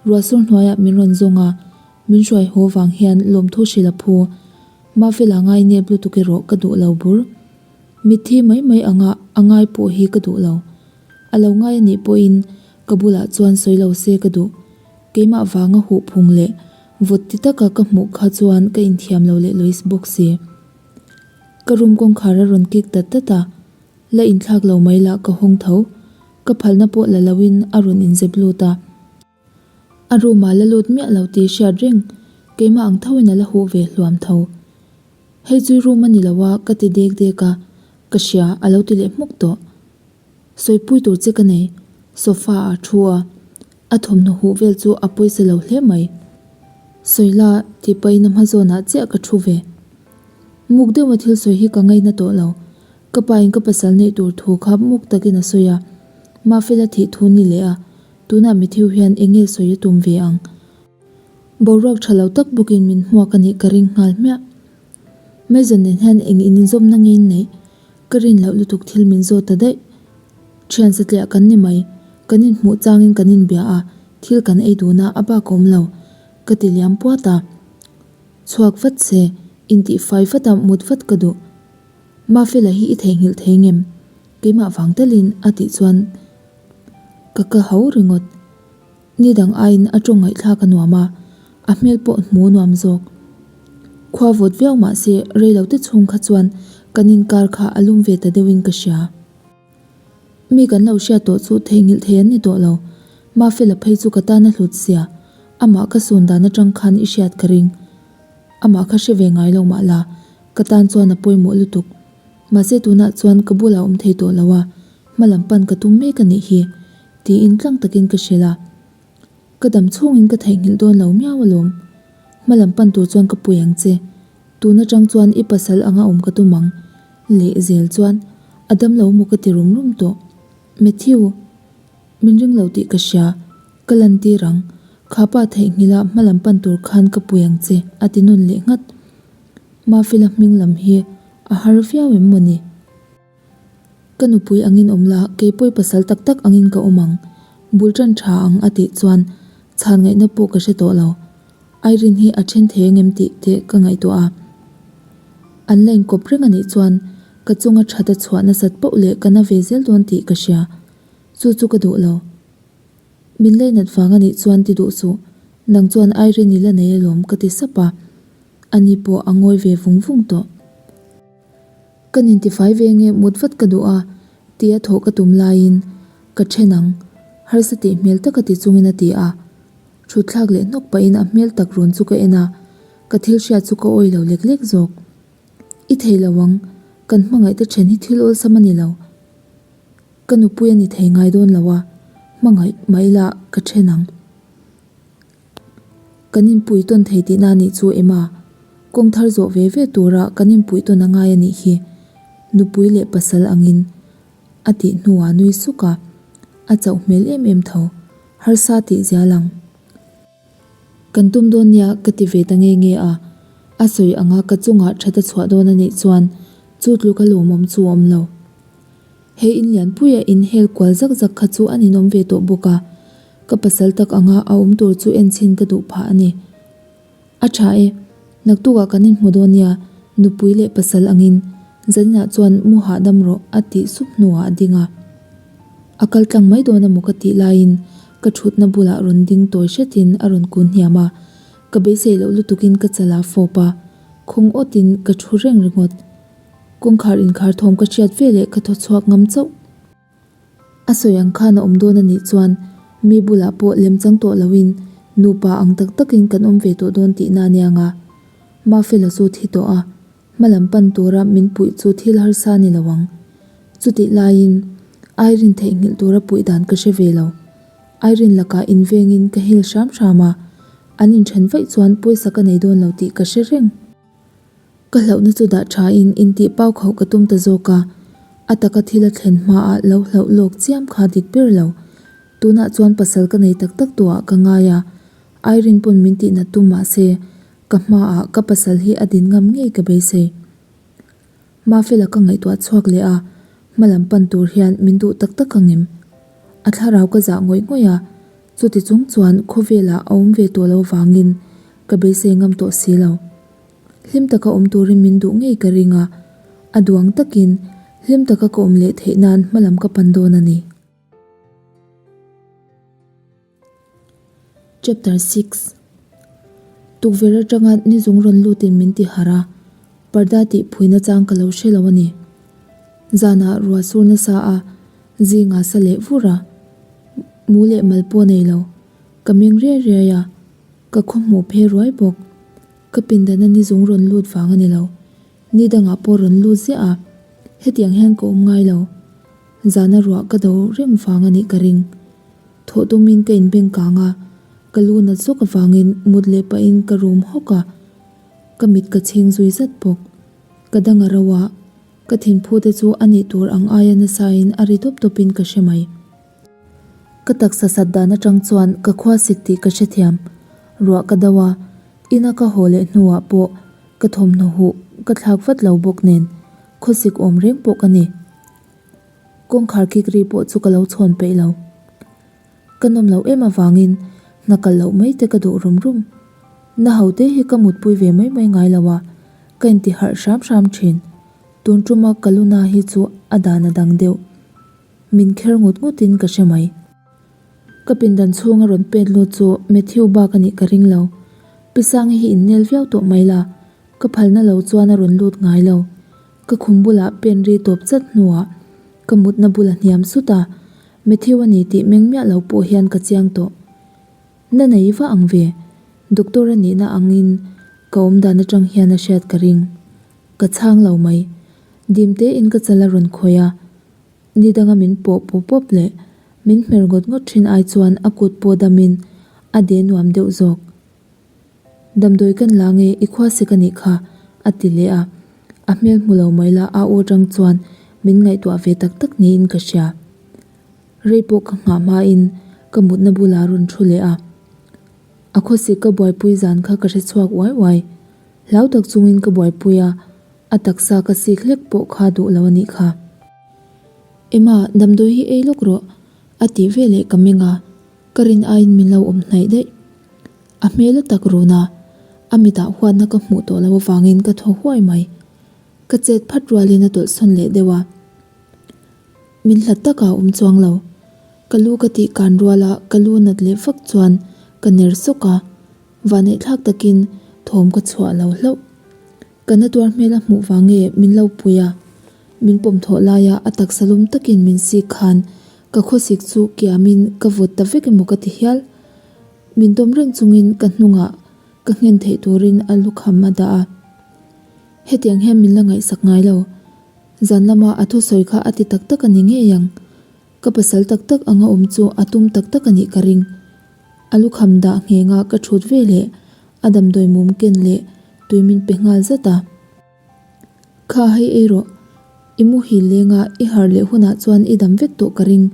Ruah sur hnuaiah min rawn zawng a, min hruai haw vang hian lawmthu hrilh a phu. Mafela ngai nep lutuk erawh ka duh lo bur. Mitthi mai mai anga a ngai pawh hi ka duh lo. A lo ngai anih pawhin ka bulah chuan sawi lo se ka duh. Keimah vanga huh phung leh vawt ti taka ka hmuh kha chuan ka inthiam lo leh Lois bawk si. Ka room kawngkhar a rawn kik dat dat a, la inthlak lo mai lah ka hawng tho. Ka phalna pawh la loin a rawn inzep lut a. A room ah la lut miah lo tih hriat reng, keimah ang thoin a la huh ve hluam tho. Hei chu room a ni lo a ka ti dek dek a, ka hria a lo ti leh hmuk tawh. Sawipui tur che ka nei, sofa ah thu a, a thawmhnaw huh vel chu a pawisa lo hle mai. Sawila tih pahin a hma zawnah chiah ka thu ve. Muk deuha thil sawi hi ka ngaina tawh lo. Ka pain ka pasal neih tur thu kha muk takin a sawi a, Mafela thih thu ni leh a, tunah Matthew hian eng nge sawi a tum ve ang? Boruak tha lo tak bawkin min hmuak a nih ka ring nghal hmiah. Mason nen hian eng inzawmna nge in neih? Ka rin loh lutuk thil min zawt ta daih. Thian satliah kan ni mai, kan inhmuh changin kan inbia a, thil kan ei dun a, a bak awm lo. Ka ti liam puat a. Chhuak vat se, intih fai vat a mut vat ka duh. Mafela hi i theihnghilh thei ngem? Keimah vang talin a tih chuan ka ka ho ringawt. Ni dang aiin a tawng ngaihthlak a nuam a, a hmel pawh hmu nuam zawk. Khua vawt viau mah se rei lo te chhung kha chuan kan inkar kha a lum ve ta deuhin ka hria. Mi kan lo hriat tawh chu theihnghilh thei an ni tawh lo. Mafela phei chu ka tan a hlut sia, amah ka sun dan atang khan i hriat ka ring. Amah kha hre ve ngai lo mah la, ka tan chuan a pawimawh lutuk. Mahse tunah chuan ka bulah awm thei tawh lo a, hma lam pan ka tum mek a nih hi, tiin tlang takin ka hrilh a. Ka dam chhungin ka theihnghilh dawn lo miau alawm. Hma lam pan tur chuan ka pui ang che. Tun atang chuan i pasal anga awm ka tum ang. Leh zel chuan a dam lo maw ka ti rum rum tawh. Matthew, min ring lo tih ka hria. Ka lantir ang. Kha pa theihnghilh a hma lam pan tur khan ka pui ang che a ti nawn leh nghat. Mafela hming lam hi a har viau em maw ni? Ka nupui angin awm la, kei pawi pasal tak tak angin ka awm ang. Bul tan tha ang a tih chuan chhan ngaihna pawh ka hre tawh lo. Irene hi a then thei angem tih te ka ngaihtuah a. An la inkawp reng a nih chuan ka chunga that a chhuah nasat poh leh ka na ve zel dawn tih ka hria. Chu chu ka duh lo. Min leinat vang a nih chuan ti duh suh. Nang chuan Irene i la nei alawm ka ti sap a. Ani pawh a ngawi ve vung vung tawh. Ka nintifai ve nge mut vat ka duh a, tia thawh ka tum laiin ka then ang, harsa tih hmel taka ti chungin a ti a. Thutthlak leh hnawk pahin a hmel tak run chu ka en a, ka thil hriat chu ka awi lo lek lek zawk. I thei lo ang, kan hmangaih te then hi thil awlsam a ni lo. Ka nupui a ni thei ngai dawn lo a, hmangaih mah ila ka then ang. Kan inpui tawn thei tihna a nih chu Emma. Kawng thar zawh ve ve tura kan inpui tawn a ngai a nih hi. Nupui leh pasal angin a tih hnuah nui suk a, a chauh hmel em em tho. Harsa tih zia lang. Kan tum dawn nia ka ti ve ta nge nge a, a sawi anga ka chungah that a chhuah dawn a nih chuan chu tluka lawmawm chu a awm lo. He in lianpuia in hel kual zak zak kha chu an inawm ve tawh bawk a, ka pasal tak anga a awm tur chu en chhin ka duh phah a ni. A tha e, naktukah kan inhmu dawn nia, nupui leh pasal angin zaninah chuan mu hahdam rawh a tih sup hnuah a ding a. A kal tlang mai dawn emaw ka tih laiin ka thutna bulah rawn ding tawi hretin a rawn kun hniam a, ka beisei loh lutukin ka chal a fawp a, khawng awtin ka thu reng ringawt. Kawngkhar inkhar thawm ka hriat ve leh ka thaw chhuak ngam chauh. A sawi ang khan a awm dawn a nih chuan mi bulah pawh lem chang tawh loin nupa ang tak takin kan awm ve tawh dawn tihna a niang a. Mafela chu thi tawh a, hma lam pan tura min puih chu thil harsa ni lo ang. Chutih laiin Irene theihnghilh tura puih dan ka hre ve lo. Irene lakah invengin ka hil hram hram a, an inthen vaih chuan pawisa ka nei dawn lo tih ka hre reng. Ka hlauhna chu dah thain intih pau khauh ka tum ta zawk a, a taka thil a thlen hmaah lo hlauh lawk chiam kha dik ber lo. Tunah chuan pasal ka nei tak tak tawhah ka ngai a, Irene pawn min tihnat tum mah se, ka hmaah ka pasal hi a din ngam ngei ka beisei. Mafela ka ngaihtuah chhuak leh a, hma lam pan tur hian min duh tak tak ang em? A thlarau ka zah ngawih ngawih a, chuti chung chuan khawvelah a awm ve tawh lo vangin ka beisei ngam tawh si lo. Hlim taka awm turin min duh ngei ka ring a, a duang takin hlim taka ka awm leh theih nan hma lam ka pan dawn a ni. Chapter 6 Tukverh atanga ni zung rawn lutin min ti harh a, parda tih phuina chang ka lo hre lo a ni. Zanah ruah sur nasa a, zingah sa leh vur a, mu leh mal pawh nei lo, ka meng riai riai a, ka khawhmuh phe ruai bawk. Ka pindana ni zung rawn lut vang a ni lo. Ni dangah pawh rawn lut ziah a, hetiang hian ka awm ngai lo. Zana ruah ka do reng vang a nih ka ring. Thawh tumin ka inbeng kang a, ka lu nat zawk avangin mut leh pahin ka rum hawk a, ka mit ka chhing zui zat bawk. Ka dang a ro a, ka thinphu te chu a nih tur ang aia nasain a ri dawp dawpin ka hre mai. Ka taksa sat dan atang chuan ka khua sik tih ka hrethiam. Ruah ka do a, ina ka haw leh hnuah pawh ka thawmhnaw huh ka thlak vat lo bawk nen khawsik awm reng pawh ka ni. Kawngkhar kik ri pawh chu ka lo chhawn peih lo. Ka nawm loh em avangin hna kal loh mai te ka duh rum rum. Na ho te hi ka mutpui ve mai mai ngai lo a, ka inti harh hram hram thin. Tun tuma ka luna hi chu a dan a dang deuh. Min kher ngut ngutin ka hre mai. Ka pindan chhunga rawn pet lut chu Matthew bak a nih ka ring lo. Pi Sangi hi innel viau tawh mai la, ka phalna lo chuan a rawn lut ngai lo. Ka khum bulah pen ri tawp chat hnuah. Ka mutna bul a hniam sut a, Matthew a ni tih meng miah lo pawh hian ka chiang tawh. Na nei va ang ve, doctor a nihna angin ka awmdan atang hian a hriat ka ring. Ka chhang lo mai. Dim tein ka chal a rawn khawih a, ni danga min pawh pawp pawp leh min hmer ngawt ngawt thin ai chuan a kut pawh damin a de nuam deuh zawk. Damdawi kan la nge i khua sek a nih kha, a ti leh a. A hmel hmu lo mai la a aw tang chuan min ngaihtuah ve tak tak niin ka hria. Rei pawh ka nghah hmain ka mutna bulah a rawn thu leh a. A khawsik ka buaipui zan kha ka hre chhuak uai uai. Hlau tak chungin ka buaipui a, a taksa ka sik hlek pawh kha duh lo a nih kha. Emma, damdawi hi ei lawk rawh, a tih veleh ka meng a, ka rin aiin min lo awm hnaih daih. A hmel a tak run a, a mitah huatna ka hmuh tawh loh avangin ka thaw huai mai. Ka chet phat rualin a tawlhsawn leh deuh a. Min hlat takah a awm chuang lo. Ka lu ka tih kan ruala ka lu nat leh vak chuan ka ner sawk a, vaneihthlak takin thawm ka chhuah lo hlauh. Ka na tuar hmel a hmuh vang nge min lo pui a, min pawm thawh laia a taksa lum takin min sik khan ka khawsik chu kiamin ka vawt ta vek emaw ka ti hial. Min dawm reng chungin ka hnungah ka nghen theih turin a lukham a dah a. Hetiang hian min la ngaihsak ngai lo. Zan lama a thusawi kha a ti tak tak a ni ngei ang. Ka pasal tak tak anga awm chu a tum tak tak a nih ka ring. A lukham dah nghenga ka thut ve leh a damdawi mum ken leh tui min pe nghal zat a. Kha hei ei rawh, i muhil lenga i harh leh hunah chuan i dam vek tawh ka ring.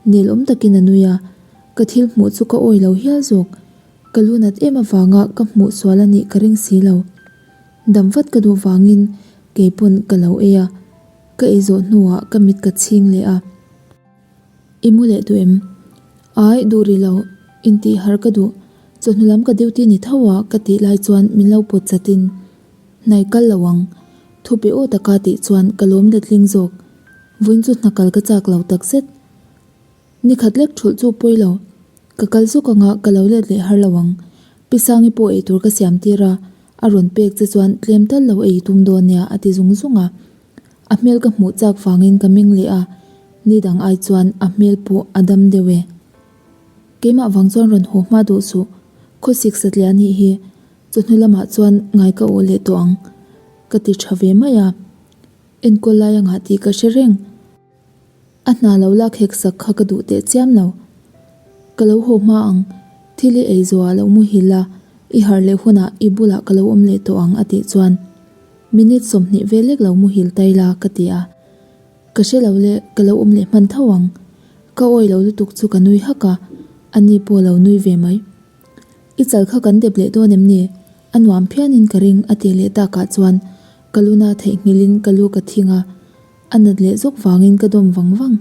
Nel awm takin a nui a, ka thil hmuh chu ka awi lo hial zawk. Ka lu nat em avanga ka hmuh sual a nih ka ring si lo. Dam vat ka duh vangin keipawn ka lo ei a, ka ei zawh hnuah ka mit ka chhing leh a. I mu leh duh em? Ai, duh rih lo, intih har ka duh. Chawhnu lam ka duty ni tho a ka tih lai chuan min lo pawt chatin, Hnai kal lo ang. Thu pe aw taka tih chuan ka lawm letling zawk. Vawiin chu hna kal ka chak lo takzet. Ni khat lek thulh chu pawi lo. Ka kal zawk anga ka lo let leh har lo ang. Pi Sangi pawh eitur ka siam tir a, a rawn pek che chuan tlem tal lo ei tum dawn nia a ti zung zung a. A hmel ka hmuh chak vangin ka meng leh a, ni dang ai chuan a hmel pawh a dam deuh e. Keimah vang chuan rawn haw hma duh suh, khawsik satliah nih hi chawhnu lamah chuan ngai ka awh leh tawh ang ka ti tha ve mai a, enkawl lai a ngah tih ka hre reng. A hna lo lak hek sak kha ka duh teh chiam lo. Ka lo haw hma ang, thil i ei zawhah lo muhil la, i harh leh hunah i bulah ka lo awm leh tawh ang a tih chuan minute 20 vel lek lo muhil tai la ka ti a. Ka hre lo le, ka lo awm leh hman tho ang. Ka awi lo lutuk chu ka nui hak a, ani pawh lo nui ve mai. I chal kha kan dep leh dawn em ni? A nuam phianin ka ring a tih leh takah chuan ka luna theihnghilhin ka lu ka thing a. A nat leh zawk vangin ka dawm vang vang.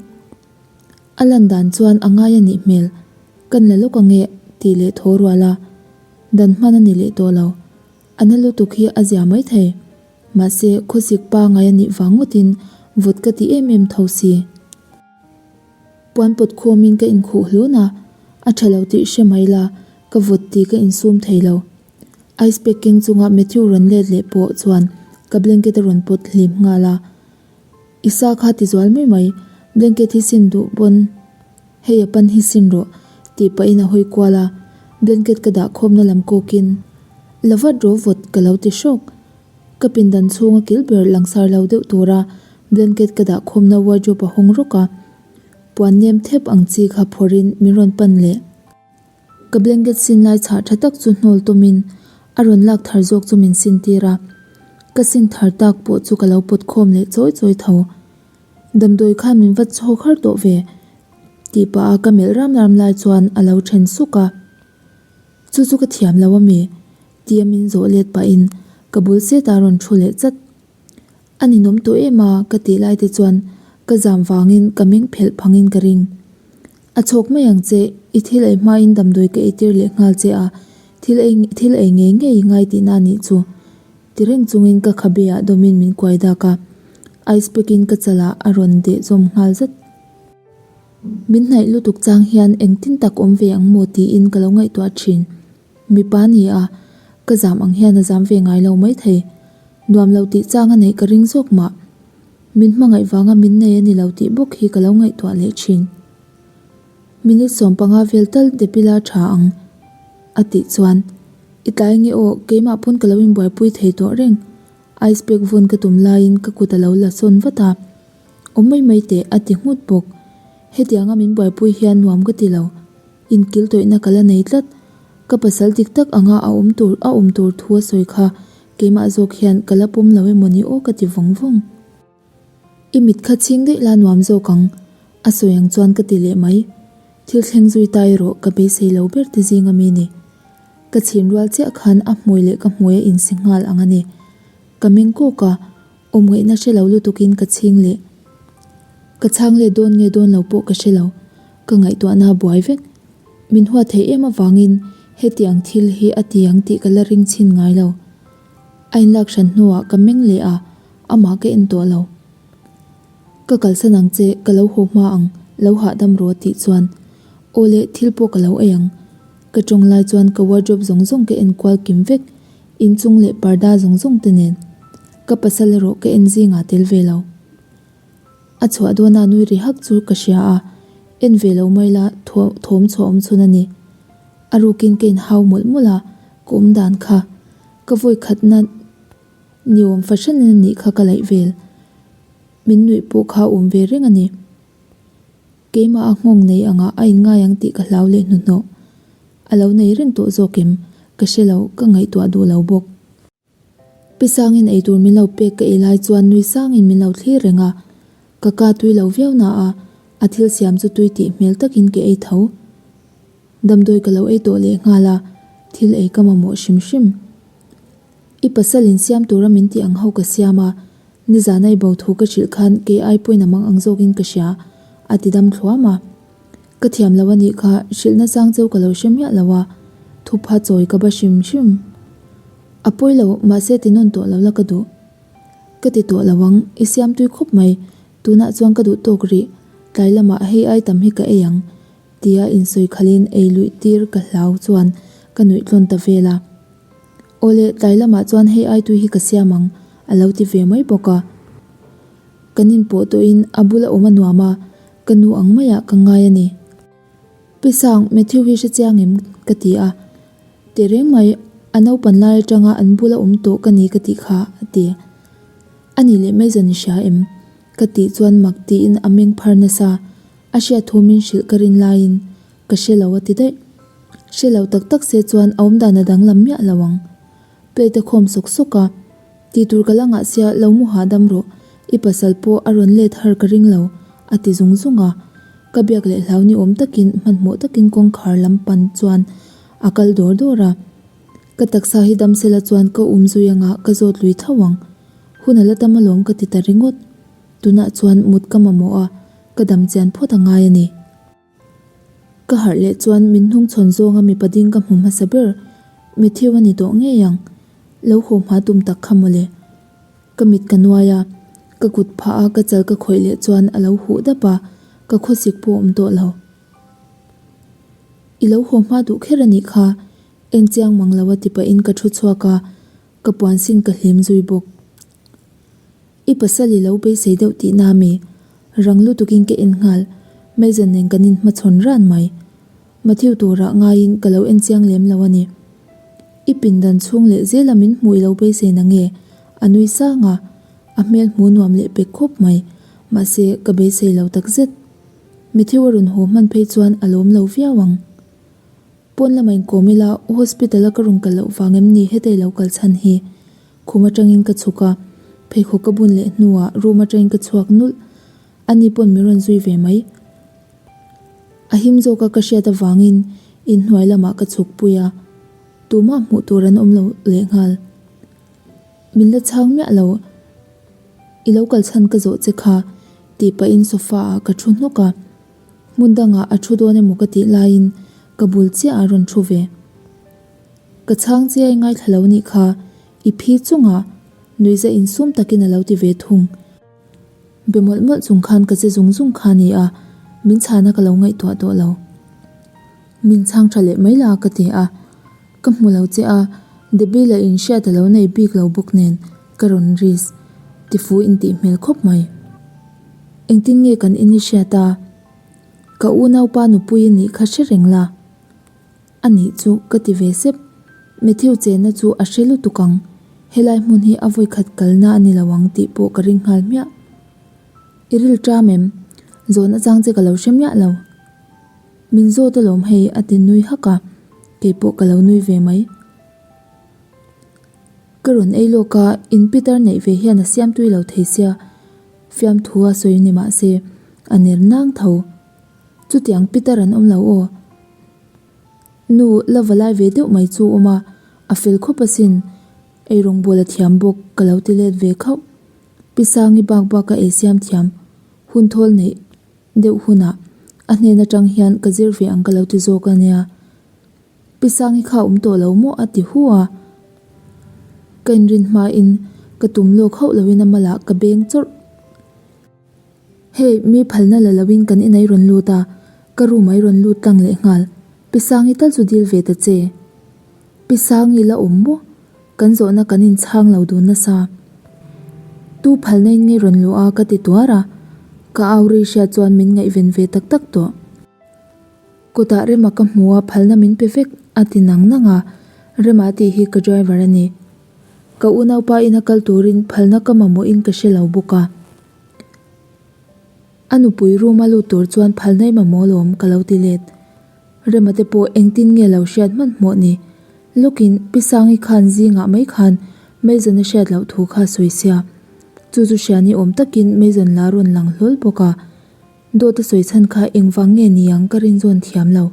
A lan dan chuan a ngai a nih hmel, kan la lawk ange tih leh thaw rual a, dan hman a ni leh tawh lo. A na lutuk hi a zia mai thei. Mahse, khawsik pa ngai a nih vang ngawtin vawt ka ti em em tho si. Puan pawt khawmin ka inkhuh hlun a, a tha lo tih hre mai la, ka vawt tih ka insum thei lo. Ice pack keng chunga Matthew rawn let leh pawh chuan ka blanket a rawn pawt hlim nghal a. I sa kha ti zual mai mai, blanket hi sin duh pawn hei a pan hi sin rawh tih pahin a hawi kual a, blanket ka dah khawmna lam kawkin la vat rawh vawt ka lo ti hrawk. Ka pindan chhunga kil ber langsar lo deuh tura blanket ka dah khawmna wardrobe a hawng rawk a, puan nem thep ang chi kha phawrhin min rawn pan leh. Ka blanket sin lai chhah tha tak chu hnawl tumin a rawn lak thar zawk chu min sin tir a, ka sin thar tak pawh chu ka lo pawt khawm leh chawi chawi tho. Damdawi khan min va chhawk har tawh ve tih pah a ka melh ram ram lai chuan a lo then suk a. Chu chu ka thiam lo ami? Tia min zawh let pahin ka bul set a rawn thu leh chat. A ninawm tawh em a ka tih lai te chuan ka zam vangin ka meng phelh phangin ka ring. A chhawk mai ang che, i thil ei hmain damdawi ka eitir leh nghal che a, thil ei thil ei ngei ngei i ngai tihna a nih chu. Ti reng chungin ka khabe ah dawmin min kuai dak a, ice pack in ka chalah a rawn deh zawm nghal zat. Min hnaih lutuk chang hian engtin tak awm ve ang maw tiin ka lo ngaihtuah thin. Mipa ni a, ka zam ang hian a zam ve ngai lo maithei. Nuam lo tih chang a neih ka ring zawk mah. Min hmangaih vanga min nei a ni lo tih bawk hi ka lo ngaihtuah leh thin. Minute 15 vel tal depila tha ang a tih chuan, I tlai nge aw, keimah pawn ka lo inbuaipui thei tawh reng. Ice pack vawn ka tum laiin ka kut a lo la sawn vat a, Awm mai mai teh a ti nghut bawk. Hetianga min buaipui hian nuam ka ti lo. Inkil tawihna ka la nei tlat. Ka pasal dik tak anga a awm tur a awm tur thu a sawi kha keimah zawk hian ka la pawm lo emaw ni aw ka ti vawng vawng. I mit kha chhing daih la nuam zawk ang, a sawi ang chuan ka ti leh mai. Thil thleng zui ta erawh ka beisei lo ber ti zing ami ni. Ka chhin rual chiah khan a hmui leh ka hmui a insi nghal ang a ni. Ka meng kawk a, awm ngaihna hre lo lutukin ka chhing leh. Ka chhang let dawn nge dawn lo pawh ka hre lo, ka ngaihtuahna a buai vek. Min huat theih em avangin hetiang thil hi a ti ang tih ka la ring chhin ngai lo. A inlak hran hnuah ka meng leh a, amah ka en tawh lo. Ka kalsan ang che, ka lo haw hma ang, lo hahdam rawh a tih chuan, Aw le, thil pawh ka lo ei ang. Ka tawng lai chuan ka wardrobe zawng zawng ka en kual kim vek, inchung leh parda zawng zawng te nen. Ka pasal erawh ka en zingah tel ve lo. A chhuah dawna nui ri hak chu ka hria a, en ve lo mai la thawm chhuah awm chhun a ni. A rukin ka inhau mawlh mawlh a, ka awm dan kha. Ka vawi khatna ni awm fahranin a nih kha ka laih vel. Min nuih pawh kha awm ve reng a ni. Keimah a nghawng nei angah a inngai ang tih ka hlau leh hnuhnawh. A lo nei reng tawh zawk em? Ka hre lo, ka ngaihtuah duh lo bawk. Pi Sangin eitur min lo pek ka ei lai chuan nui sangin min lo thlir reng a, ka ka tui lo viau na a, a thil siam chu tui tih hmel takin ka ei tho. Damdawi ka lo ei tawh leh nghal a, thil ei ka mamawh hrim hrim. I pasal in siam tura min tih ang ho ka siam a, nizan a i bo thu ka hrilh khan kei ai pawhin a mang ang zawkin ka hria, a ti dam thluam a. Ka thiam lo a nih kha, hrilhna chang cheu ka lo hre miah lo a, thupha chawi ka ba hrim hrim. A pawi lo, mahse ti nawn tawh lo la ka duh. Ka ti tawh lo ang, i siam tui khawp mai, tunah chuan ka duh tawk rih, tlai lamah hei ai tam hi ka ei ang, tia insawi khalhin ei luih tir ka hlau chuan ka nuih tlawn ta vel a. Awle, tlai lamah chuan hei ai tui hi ka siam ang, a lo ti ve mai bawk a. Kan inpawh tawhin a bula awm a nuam a, ka nu ang maiah ka ngai a ni. Pi Sang, Matthew hi hre chiang em? ka ti a. Teh reng mai, a naupan lai atanga an bula awm tawh ka ni ka tih kha, a ti. A nih leh mai zan i hria em? ka tih chuan mak tiin a meng phar nasa. A hriat thu min hrilh ka rin laiin ka hre lo a ti daih. Hre lo tak tak se chuan a awmdan a danglam miah lo ang. Plate a khawm sawk sawk a, Tih tur ka la ngah sia lo mu hahdam rawh, i pasal pawh a rawn let har ka ring lo, a ti zung zung a. Ka biak leh hlau ni awm takin hmanhmawh takin kawngkhar lam pan chuan a kal dawr dawr a. Ka taksa hi dam sela chuan ka um zui anga ka zawt lui tho ang. Hun a la tam alawm ka ti ta ringawt. Tunah chuan mut ka mamawh a, ka dam chian phawt a ngai a ni. Ka harh leh chuan min hnungchhawn zawnga mipa ding ka hmu hmasa ber. Matthew a ni tawh ngei ang. Lo haw hma tum tak kha mawle. Ka mit ka nuai a, ka kut phah a ka chal ka khawih leh chuan a lo huh dap a, ka khawsik pawh awm tawh lo. I lo haw hma duh kher a nih kha, en chiang mang lo a ti pahin ka thu chhuak a, ka puan sin ka hlim zui bawk. I pasal i lo beisei deuh tihna mi? Rang lutukin ka en nghal, Mason nen kan inhmachhawn ran mai. Matthew turah ngaiin ka lo en chiang lem lo a ni. I pindan chhung leh zela min hmuh i lo beisei na nge? A nui sang a, a hmel hmu nuam leh pek khawp mai. Mahse, ka beisei lo takzet. Matthew a rawn haw hman phei chuan a lawm lo viau ang. Pawn lama inkawm ila, hospital a ka rawn kal loh vang em ni hetei lo kal chhan hi? Khum atangin ka chhuk a, pheikhawk ka bun leh hnuah room atangin ka chhuak nulh. Ani pawn min rawn zui ve mai. A him zawka ka hriat avangin inhnuai lamah ka chhuk pui a, tumah hmuh tur an awm lo lehnghal. Min la chhang miah lo, I lo kal chhan ka zawh che kha tih pahin sofa ah ka thu hnawk a. Hmun dangah a thu dawn emaw ka tih laiin ka bul chiah a rawn thu ve. Ka chhang che a i ngaithla lo nih kha, i phi chungah nuihza insum takin a lo ti ve thung. Be mawlh mawlh chung khan ka che zung zung kha a ni a, min chhana ka lo ngaihtuah tawh lo. Min chhang tha leh mai la ka ti a, ka hmu lo che a, Debbie lah in hriat a lo nei bik lo bawk nen ka rawn risk tifu intih hmel khawp mai. Engtin nge kan in i hriat a? Ka unaupa nupui i nih kha hre reng la. A nih chu ka ti ve sep. Matthew chenna chu a hre lutuk ang. Helai hmun hi a vawikhat kalna a ni lo ang tih pawh ka ring nghal hmiah. I ril ṭam em? Zawn achang che ka lo hre miah lo. Min zawt alawm hei a ti nui hak a, keipawh ka lo nui ve mai. Ka rawn ei lawk a, in pitar neih ve hian a siam tui lo thei sia, fiamthu a sawi ni mah se, a ner nang tho. Chutiang pitar an awm lo aw. Nu la va lai ve deuh mai chu awm a, a fel khawp asin, eirawngbawl a thiam bawk ka lo ti let ve khauh. Pi Sangi bak bak a ei siam thiam, hun thawl neih deuh hunah a hnen atang hian ka zir ve ang ka lo ti zawk a nia. Pi Sangi kha awm tawh lo maw a ti hu a. Ka inrin hmain ka tum lawk hauh loin a malah ka beng chawrh. Hei, mi phalna la loin kan inai rawn lut a, ka room ai rawn lut tlang leh nghal. Pi Sangi tal chu dil ve ta che. Pi Sangi la awm maw? Kan zawhna kan inchhang lo dun nasa. Tu phalna in ngei rawn luh a ka ti tuar a, ka au ri hriat chuan min ngaihven ve tak tak tawh. Kawtah Rema ka hmu a, phalna min pe vek a ti nang nang a, Rema tih hi ka driver a ni. Ka unaupa ina kal turin phalna ka mamawhin ka hre lo bawk a. A nupui room a lut tur chuan phalna i mamawh alawm ka lo ti let. Rema te pawh engtin nge lo hriat hmanhmawh ni. Lawkin Pi Sangi khan zingah mai khan Mason a hriat loh thu kha a sawi sia. Chu chu hria ni awm takin Mason la rawn lang hlawl bawk a. Dawt a sawi chhan kha engvang nge ni ang ka rinzawn thiam lo.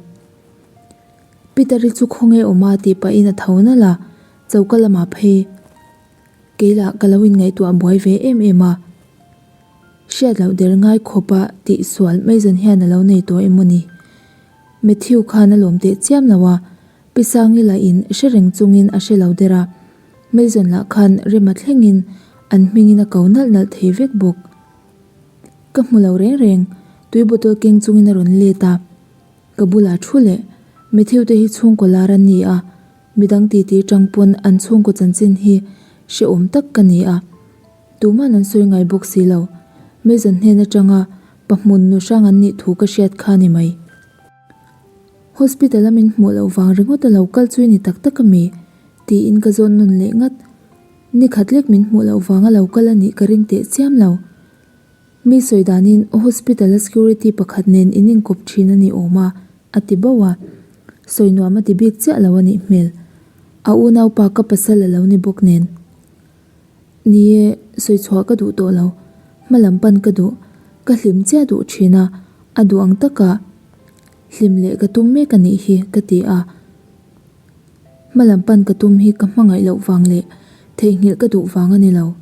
Peter-i chu khawnge awm a tih pahin a tho nalh a, choka lamah phei. Kei lah ka lo inngaihtuah buai ve em em a. Hriat loh der ngai khawpa tih sual Mason hian a lo nei tawh emaw ni? Matthew khan a lawm teh chiam lo a, Pi Sangi lah in hre reng chungin a hre lo der a, Mason lah khan rem a thlengin an hmingin a ko nalh nalh thei vek bawk. Ka hmu lo reng reng, tui bottle keng chungin a rawn let a, ka bulah thu leh Matthew te hi chhungkaw lar an ni a, midang titi tang pawn an chhungkaw chanchin hi hrehawm tak ka ni a. Tuman an sawi ngai bawk si lo. Mason hnen atanga pa hmun nu hrang an nih thu ka hriat kha ni mai. Hospital a min hmuh loh vang ringawt a lo kal chu i ni tak tak ami? Tiin ka zawn nawn leh ngat. Ni khat lek min hmuh loh vang a lo kal a nih ka ring teh chiam lo. Mi sawi danin hospital a security pakhat nen in inkawp thin a ni awm a, a ti bauh a. Sawi nuam a ti bik chiah lo a nih hmel. A unaupa ka pasal a lo ni bawk nen. Ni e, sawi chhuah ka duh tawh lo. Hma lam pan ka duh. Ka hlim chiah duh thin a, a duh ang taka hlim leh ka tum mek a nih hi, ka ti a. Hma lam pan ka tum hi ka hmangaih loh vang leh theihnghilh ka duh vang a ni lo.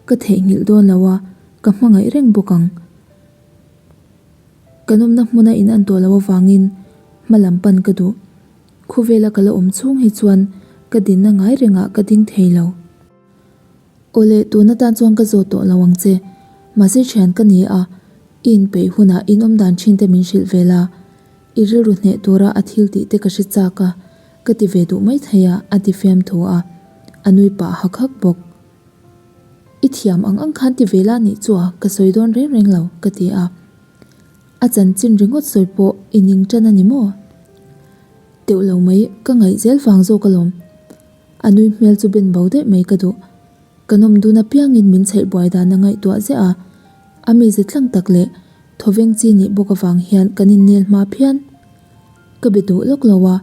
Ka theihnghilh dawn lo a, ka hmangaih reng bawk ang. Ka nawmna hmuna in an tawh loh avangin hma lam pan ka duh. Khawvela ka la awm chhung hi chuan ka dinna ngai rengah ka ding thei lo. Awle, tun atan chuan ka zawt tawh lo ang che. Mahse thian ka ni a, i inpeih hunah in awm dan thin te min hrilh ve la. I rilru hneh tura a thil tih te ka hre chak a, ka ti ve duh mai thei a, a ti fiamthu a. A nui pah hak hak bawk. I thiam ang ang khan ti ve la nih chu a, ka sawi dawn reng reng lo, ka ti a. A chanchin ringawt sawi pawh i ning tan a ni maw? Teuh lo mai, ka ngaih zel vang zawk alawm. A nui hmel chu ben bo daih mai ka duh. Ka nawm dun apiangin min chheih buai dan a ngaihtuah ziah a. A mize tlang tak leh thawveng chi nih bawk avang hian kan innel hma phian. Ka be duh lawk lo a,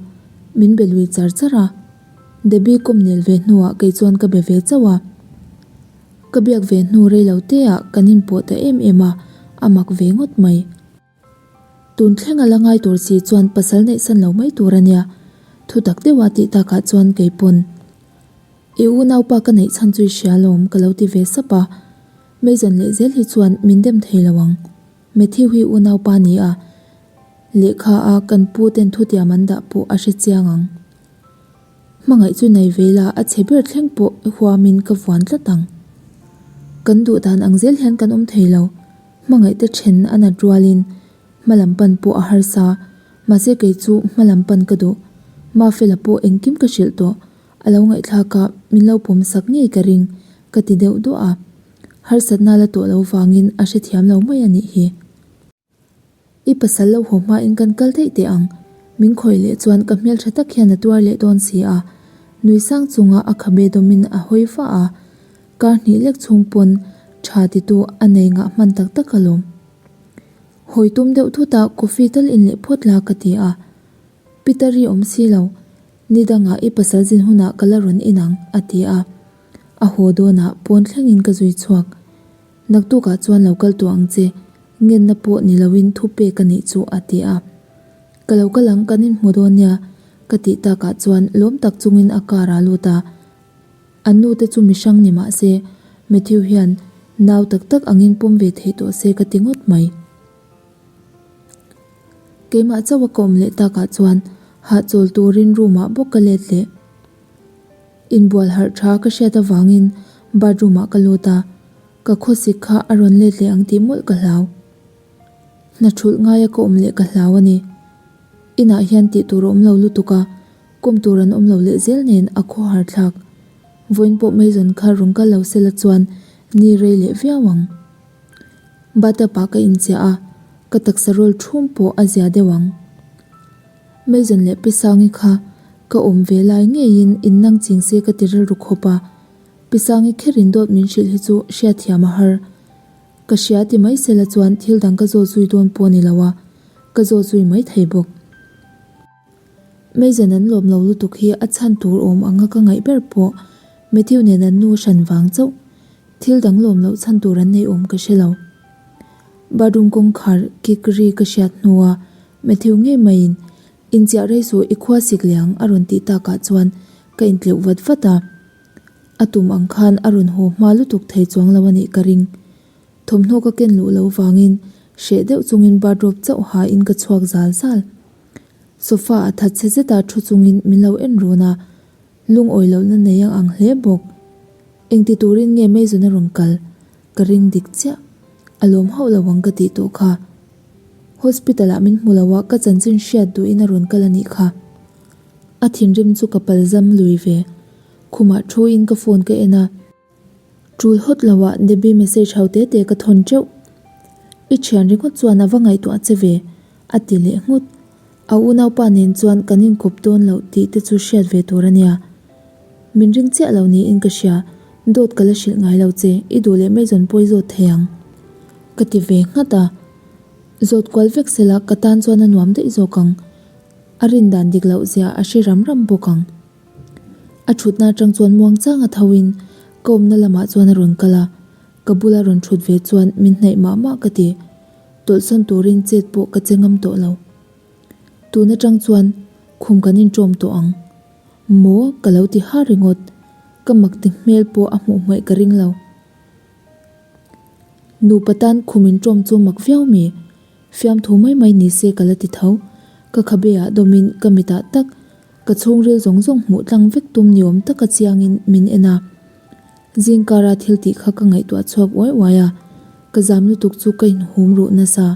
min be lui char char a. Debbie kawm nel ve hnuah kei chuan ka be ve chauh a. Ka biak ve hnu rei lo te ah kan inpawh ta em em a, a mak ve ngawt mai. Tun thleng a la ngai tur si chuan pasal neih san lo mai tur a nia, thu tak deuh a tih takah chuan kei pawn I unaupa ka neih chhan chu i hria alawm ka lo ti ve sap a, Mason leh zel hi chuan min dem thei lo ang. Matthew hi unaupa ni a, lehkha a kan pu ten thutiam an dah pawh a hre chiang ang. Hmangaih chu nei ve la a chhe ber thleng pawh huamin ka vuan tlat ang. Kan duh dan ang zel hian kan awm thei lo. Hmangaih te then a nat rualin hma lam pan pawh a harsa. Mahse kei chu hma lam pan ka duh. Mafela pawh engkim ka hrilh tawh. A lo ngaihthlak a, min lo pawm sak ngei ka ring, ka ti deuh duah a. Harsatna la tawh lo vangin a hrethiam lo mai a nih hi. I pasal lo haw hmain kan kal daih teh ang. Min khawih leh chuan ka hmeltha tak hian a tuar leh dawn si a. Nui sang chunga a khabe dawmin a hawi vah a. Kar hnih lek chhung pawn tha titu a nei ngah hman tak tak alawm. Hawi tum deuh thut a coffee tal in leh phawt la ka ti a. Peter i awm si lo. Ni dangah i pasal zin hunah ka la rawn in ang a ti a. A haw dawnah pawn thlengin ka zui chhuak. Naktukah chuan lo kal tawh ang che, ngenna pawh ni loin thu pek a nih chu a ti a. Ka lo kal ang kan inhmu dawn nia ka tih takah chuan lawm tak chungin a car ah lut a. An nu te chu mihrang ni mah se, Matthew hian nau tak tak angin pawm ve theih tawh se ka ti ngawt mai. Keimah chauh a ka awm leh takah chuan hahchawl turin room ah bawk ka let leh. Inbual harh tha ka hriat avangin bathroom ah ka lut a, ka khawsik kha a rawn let leh ang tih mawlh ka hlau. Hna thulh ngaia ka awm leh ka hlau a ni. Inah hian tih tur a awm lo lutuk a, kawm tur an awm lo leh zel nen a khawhar thlak. Vawiin pawh Mason kha rawn kal lo sela chuan ni rei leh viau ang. Bathtub ah ka inchiah a, ka taksa rawl thum pawh a zia deuh ang. Mason leh Pi Sangi kha ka awm ve lai ngeiin in nang ching se ka ti rilru khawp a, Pi Sangi kherin dawt min hrilh hi chu hriatthiam a har. Ka hria ti mai sela chuan thil dang ka zawt zui dawn pawh ni lo a, ka zawt zui mai thei bawk. Mason an lawm lo lutuk hi a chhan tur awm anga ka ngaih ber pawh Matthew nen an nu hran vang chauh. Thil dang lawm loh chhan tur an nei awm ka hre lo. Bathroom kawngkhar kik ri ka hriat hnua Matthew ngei maiin, Inchiah rei suh i khua sik leh ang a rawn tih takah chuan ka intleuh vat vat a. A tum ang khan a rawn haw hma lutuk thei chuang lo a nih ka ring. Thawmhnaw ka ken luh lo vangin hreh deuh chungin bathrobe chauh hain ka chhuak zal zal. Sofa a thatchhe zeta thu chungin min lo en run a, Lungawi lohna nei ang ang hle bawk. Engti turin nge Mason a rawn kal? Ka ring dik chiah. A lawm hauh lo ang ka tih tawh kha. Hospital ah min hmu lo a, ka chanchin hriat duhin a rawn kal a nih kha. A thinrim chu ka palzam lui ve. Khumah thu in ka phone ka en a. Tul hawt lo ah Debbie message ho te te ka thawn teuh. I thian ringawt chuan a va ngaihtuah che ve, a ti leh nghut. A unaupa nen chuan kan inkawp dawn loh tih te chu hriat ve tur a nia. Min ring chiah lo niin ka hria, dawt ka la hrilh ngai lo che, i duh leh mai zawn pawi zawt thei ang. Ka ti ve nghat a. Zawt kual vek sela ka tan chuan a nuam daih zawk ang. A rin dan dik loh zia a hre ram ram bawk ang. A thutna atang chuan muang chang a tho in ka awmna lamah chuan a rawn kal a, ka bula rawn thut ve chuan min hnaih mah mah ka ti. Tawlhsawn turin chet pawh ka che ngam tawh lo. Tun atang chuan khum kan inṭawm tawh ang. Maw ka lo ti har ringawt. Ka mak ti hmel pawh a hmuh hmaih ka ring lo. Nupa tan khum inṭawm chu mak viau mi? Fiamthu mai mai ni se ka la ti tho. Ka khabe ah dawmin ka mitah tak ka chhungril zawng zawng hmuh tlang vek tum ni awm taka chiangin min en a. Zingkara thil tih kha ka ngaihtuah chhuak uai uai a, ka zam lutuk chu ka inhum ruh nasa.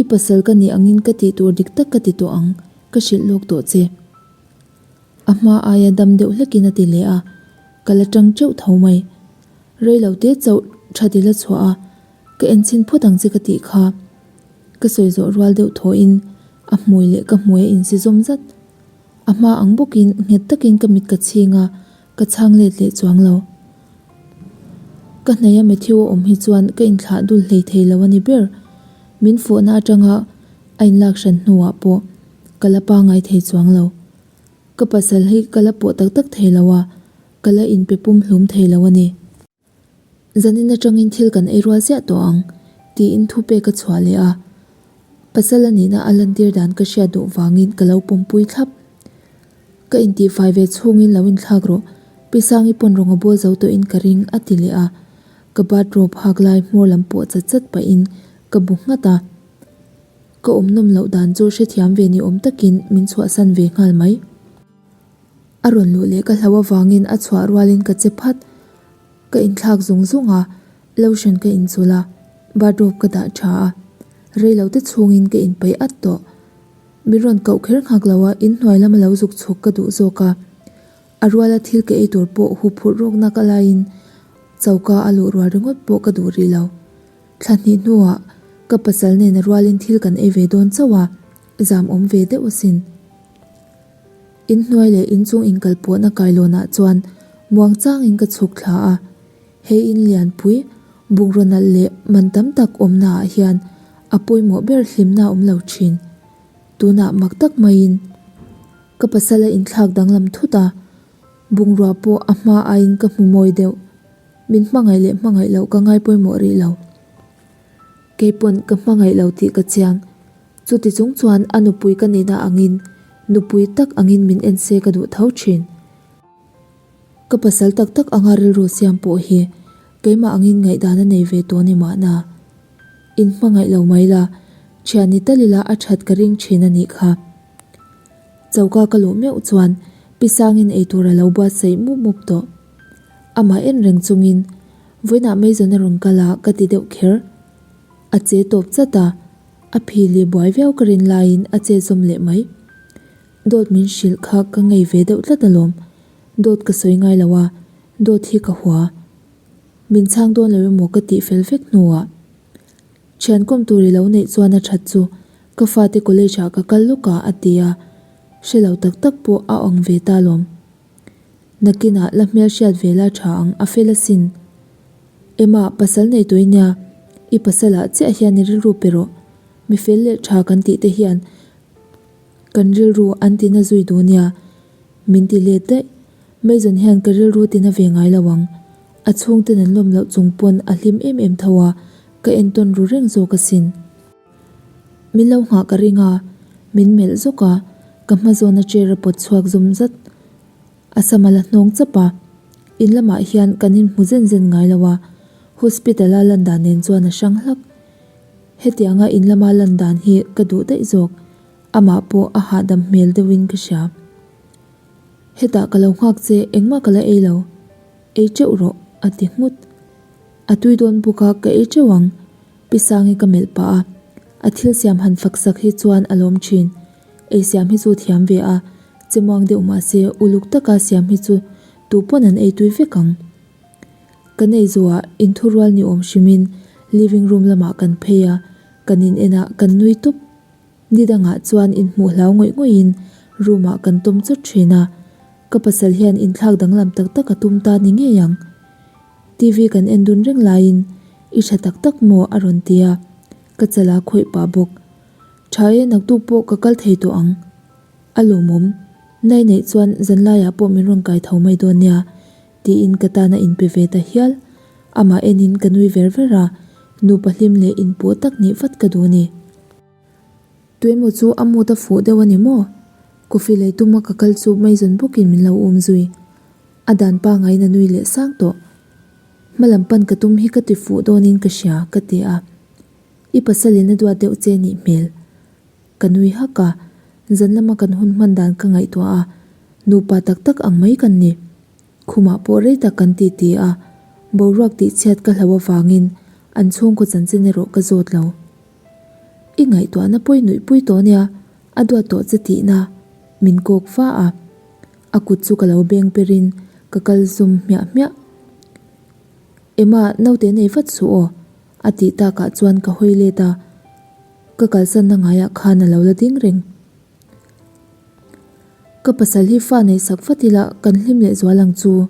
I pasal ka nih angin ka tih tur dik tak ka ti tawh ang, ka hrilh lawk tawh che. A hma aia dam deuh hlekin a ti leh a, ka la tang teuh tho mai. Reilo te chauh tha ti la chhuah a, Ka enchhin phawt ang che ka tih kha. Ka sawi zawh rual deuh thawhin a hmui leh ka hmui a insi zawm zat. A hma ang bawkin nghet takin ka mit ka chhing a, ka chhang let leh chuang lo. Ka hnaih a Matthew a awm hi chuan ka inthlah dul hlei thei lo a ni ber. Min fawhna atanga a inlak hran hnuah pawh ka la pangai thei chuang lo. Ka pasal hi ka la pawh tak tak thei lo a, ka la inpe pum hlum thei lo a ni. Zanin atangin thil kan ei rual ziah tawh ang, tiin thu pek a chhuah leh a. Pasal a nihna a lantir dan ka hriat duh vangin ka lo pawmpui thlap. Ka intihfai ve chhungin lo inthlak rawh, Pi Sangi pawn rawng a bawl zo tawhin ka ring, a ti leh a. Ka bathrobe hak lai hmawr lam pawh chat chat pahin ka bu nghat a. Ka awm nawm loh dan chu hrethiam ve ni awm takin min chhuahsan ve nghal mai. A rawn luh leh ka hlo avangin a chhuah rualin ka che phat. Ka inthlak zung zung a, lotion ka inchul a, bathrobe ka dah tha a. Reilote chhungin ka inpeih at tawh. Min rawn koh kher nghak lo a, inhnuai lama lo zuk chhuk ka duh zawk a. A ruala thil ka ei tur pawh huphurh rawkna ka laiin. Choka a luh rual ringawt pawh ka duh rih lo. Thla hnih hnuah ka pasal nena rualin thil kan ei ve dawn chauh a, zam awm ve deuh asin. Inhnuai leh inchung inkal pawhna kailawnah chuan muang changin ka chhuk thla a, he in lianpui bungraw nalh leh man tam tak awmnaah hian a pawimawh ber hlimna a awm lo thin. Tunah mak tak maiin ka pasal a inthlak danglam thut a, bungrua pawh a hma aiin ka hmu mawi deuh. Min hmangaih leh hmangaih loh ka ngai pawimawh rih lo. Keipawn ka hmangaih lo tih ka chiang. Chuti chung chuan a nupui ka nihna angin nupui tak angin min en se ka duh tho thin. Ka pasal tak tak anga rilru siam pawh hi keimah angin ngaihdan a nei ve tawh ni mahna. In hmangaih lo mai la, thian ni tal ila a that ka ring thin a nih kha. Choka ka luh meuh chuan Pi Sangin eitur a lo buatsaih mup mup tawh. Amah en reng chungin vawiinah Mason a rawn kal a ka ti deuh kher. A che tawp chat a, a phili buai viau ka rin laiin a che zawm leh mai. Dawt min hrilh kha ka ngei ve deuh tlat alawm. Dawt ka sawi ngai lo a, dawt hi ka hua. Min chhang dawn lo emaw ka tih fel vek hnuah. Thian kawm tur i lo neih chuan a that chu ka fate college ah ka kal lawk a a ti a, hre lo tak tak pawh a ang ve ta alawm. Nakinah la hmelhriat ve la tha ang a fel asin. Emma, pasal nei tawh i nia, i pasalah chiah hian i rilru pe rawh. Mi fel leh tha kan tih te hian kan rilru an tina zui duh nia, min ti let daih. Mason hian ka rilru tina ve ngai lo ang. A chhungten an lawm loh chung pawn a hlim em em tho a, ka entawn ru reng zawk asin. Min lo nghah ka ring a, min melh zawk a, ka hma zawna chair a pawt chhuak zum zat. A sam a la hnawng chap a, in lamah hian kan inhmu zen zen ngai lo a, hospital a lan dan nen chuan a hrang hlak. Hetianga in lama lan dan hi ka duh daih zawk, amah pawh a hahdam hmel deuhin ka hria. Hetah ka lo nghak che, engmah ka la ei lo. Ei teuh rawh, a ti nghut. A tui dawn bawk a, ka ei teuh ang. Pi Sangi ka melh pah a, a thil siam han fak sak hi chuan a lawm thin. Ei siam hi chu thiam ve a, che muang deuh mah se uluk taka siam hi chu tu pawn an ei tui vek ang. Kan ei zuah inthurual ni awm hrimin living room lamah kan phei a, kan in en a, kan nui tawp. Ni dangah chuan inhmuh hlau ngawih ngawihin room ah kan tawm chawt thin a, ka pasal hian inthlak danglam tak tak a tum ta ni ngei ang. TV kan en dun reng laiin I tha tak tak maw? a rawn ti a, ka chal a khawih pah bawk. Tha e, naktuk pawh ka kal thei tawh ang. A lawmawm. Nai neih chuan zanlaiah pawh min rawn kai tho mai dawn nia, tiin ka tan a inpe ve ta hial. Amah enin ka nui ver ver a, nupa hlim leh inpawh tak nih vat ka duh a ni. Tuemaw chu a mood a fuh deuh a ni maw? Coffee lei tuma ka kal chu Mason bawkin min lo um zui. A dan pangaiin a nui leh sang tawh. Hmalam pan ka tum hi ka ti fuh dawnin ka hria, ka ti a. I pasalin a duat deuh che nih hmel. Ka nui hak a, zan lama kan hun hman dan ka ngaihtuah a, nupa tak tak ang mai kan ni. Khumah pawh rei tak kan ti ti a, boruak tihchhiat ka hlo avangin an chhungkaw chanchin erawh ka zawt lo. I ngaihtuahna pawi nuihpui tawh nia, a duat tawh che tihna min kawk va a. A kut chu ka lo beng perin ka kal zum hmiah hmiah. Emma, naute nei vat suh aw, a tih takah chuan ka hawi let a, ka kalsanna ngaiah khan a lo la ding reng. Ka pasal hi fa neih sak vat ila kan hlim leh zual ang chu.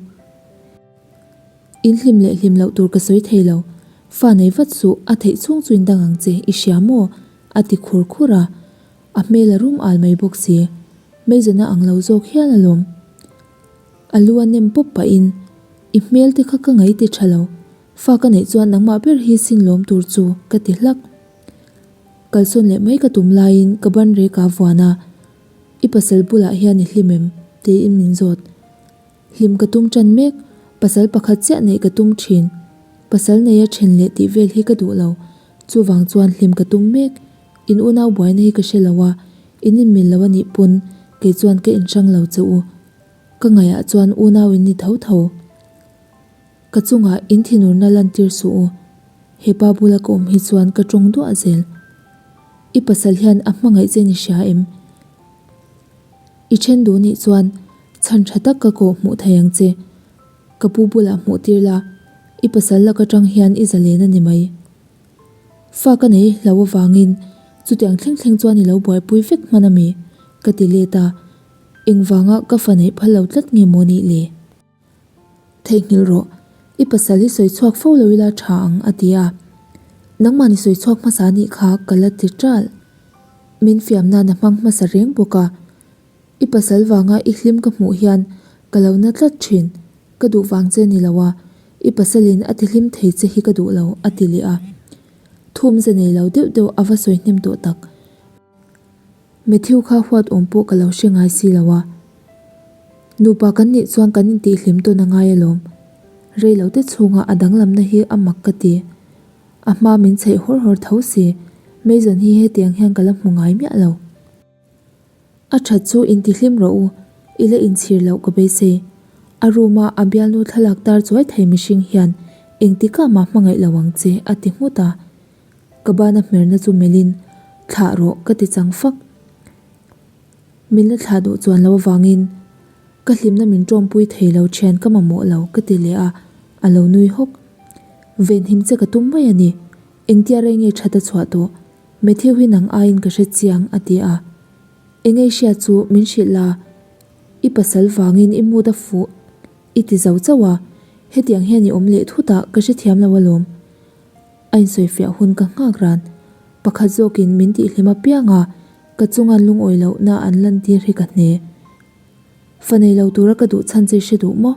In hlim leh hlim loh tur ka sawi thei lo, fa nei vat suh, a theih chhung chu in dang ang che, i hria maw? a ti khur khur a. A hmel a rum al mai bawk si. Mason a ang lo zawk hial alawm. A lu a nem pawp pahin, I hmel te kha ka ngaih ti tha lo. Fa ka neih chuan nangmah ber hi sin lawm tur chu, ka ti hlak. Kalsawn leh mai ka tum laiin ka ban rek a vuan a, I pasal bulah hian i hlim em? tiin min zawt. Hlim ka tum tan mek, pasal pakhat chiah neih ka tum thin. Pasal neia then leh tih vel hi ka duh lo. Chuvang chuan hlim ka tum mek. In unau buaina hi ka hre lo a, in inmil lo a nih pawn kei chuan ka inhrang lo che u. Ka ngaihah chuan unau in ni tho tho. Ka chungah in thinurna lantir suh u. Hepa bula ka awm hi chuan ka tawng duah zel. I pasal hian a hmangaih che ni hria em? I then duh nih chuan chhan tha tak ka kawh hmuh thei ang che. Ka pu bulah hmuh tir la. I pasal lak atang hian i zalen a ni mai. Fa ka nei hlo avangin chutiang thleng thleng chuan i lo buaipui vek hman a mi? ka ti let a, engvanga ka fa neih phal lo tlat nge maw nih le? Theihnghilh rawh, i pasal hi sawi chhuak fo lo ila tha ang a ti a. Nangmah ni sawi chhuak hmasa nih kha ka la ti ṭalh. Min fiam nan a hmang hmasa reng bawk a. I pasal vanga i hlim ka hmuh hian ka lo na tlat thin, ka duh vang che ni lo a, i pasalin a ti hlim thei che hi ka duh lo a ti leh a. Thumze nei lo deuh deuh a va sawi hnem tawh tak. Matthew kha huat awm pawh ka lo hre ngai si lo a. Nupa kan nih chuan kan intihhlim tawn a ngai alawm. Rei lo te chhunga a danglamna hi a mak ka ti. A hma min chheih hawr hawr tho si, Mason hi hetiang hian ka la hmu ngai miah lo. A that chu intihhlim rawh u, i la inchhir loh ka beisei. A room a a bialnu thlalak tar chuai thei mihring hian engtikah mah hmangaih lo ang che a ti nghut a. Ka bana hmerna chu melhin, Thlah rawh, ka ti chang fak. Min la thlah duh chuan lo avangin ka hlimna min tawmpui thei lo thian ka mamawh lo, ka ti leh a, a lo nui hawk. Venhim che ka tum mai a ni, engtia rei nge that a chhuah tawh, Matthew hi nang aiin ka hre chiang, a ti a. Engei hriat chu min hrilh la, i pasal vangin i mood a fuh i ti zo chauh a, hetiang hian i awm leh thut a, ka hrethiam lo alawm. A insawifiah hun ka nghak ran. Pakhat zawkin min tihhlim apiang a, ka chunga lungawi lohna an lantir hi ka hne. Fa nei lo tura ka duh chhan che i hre duh maw?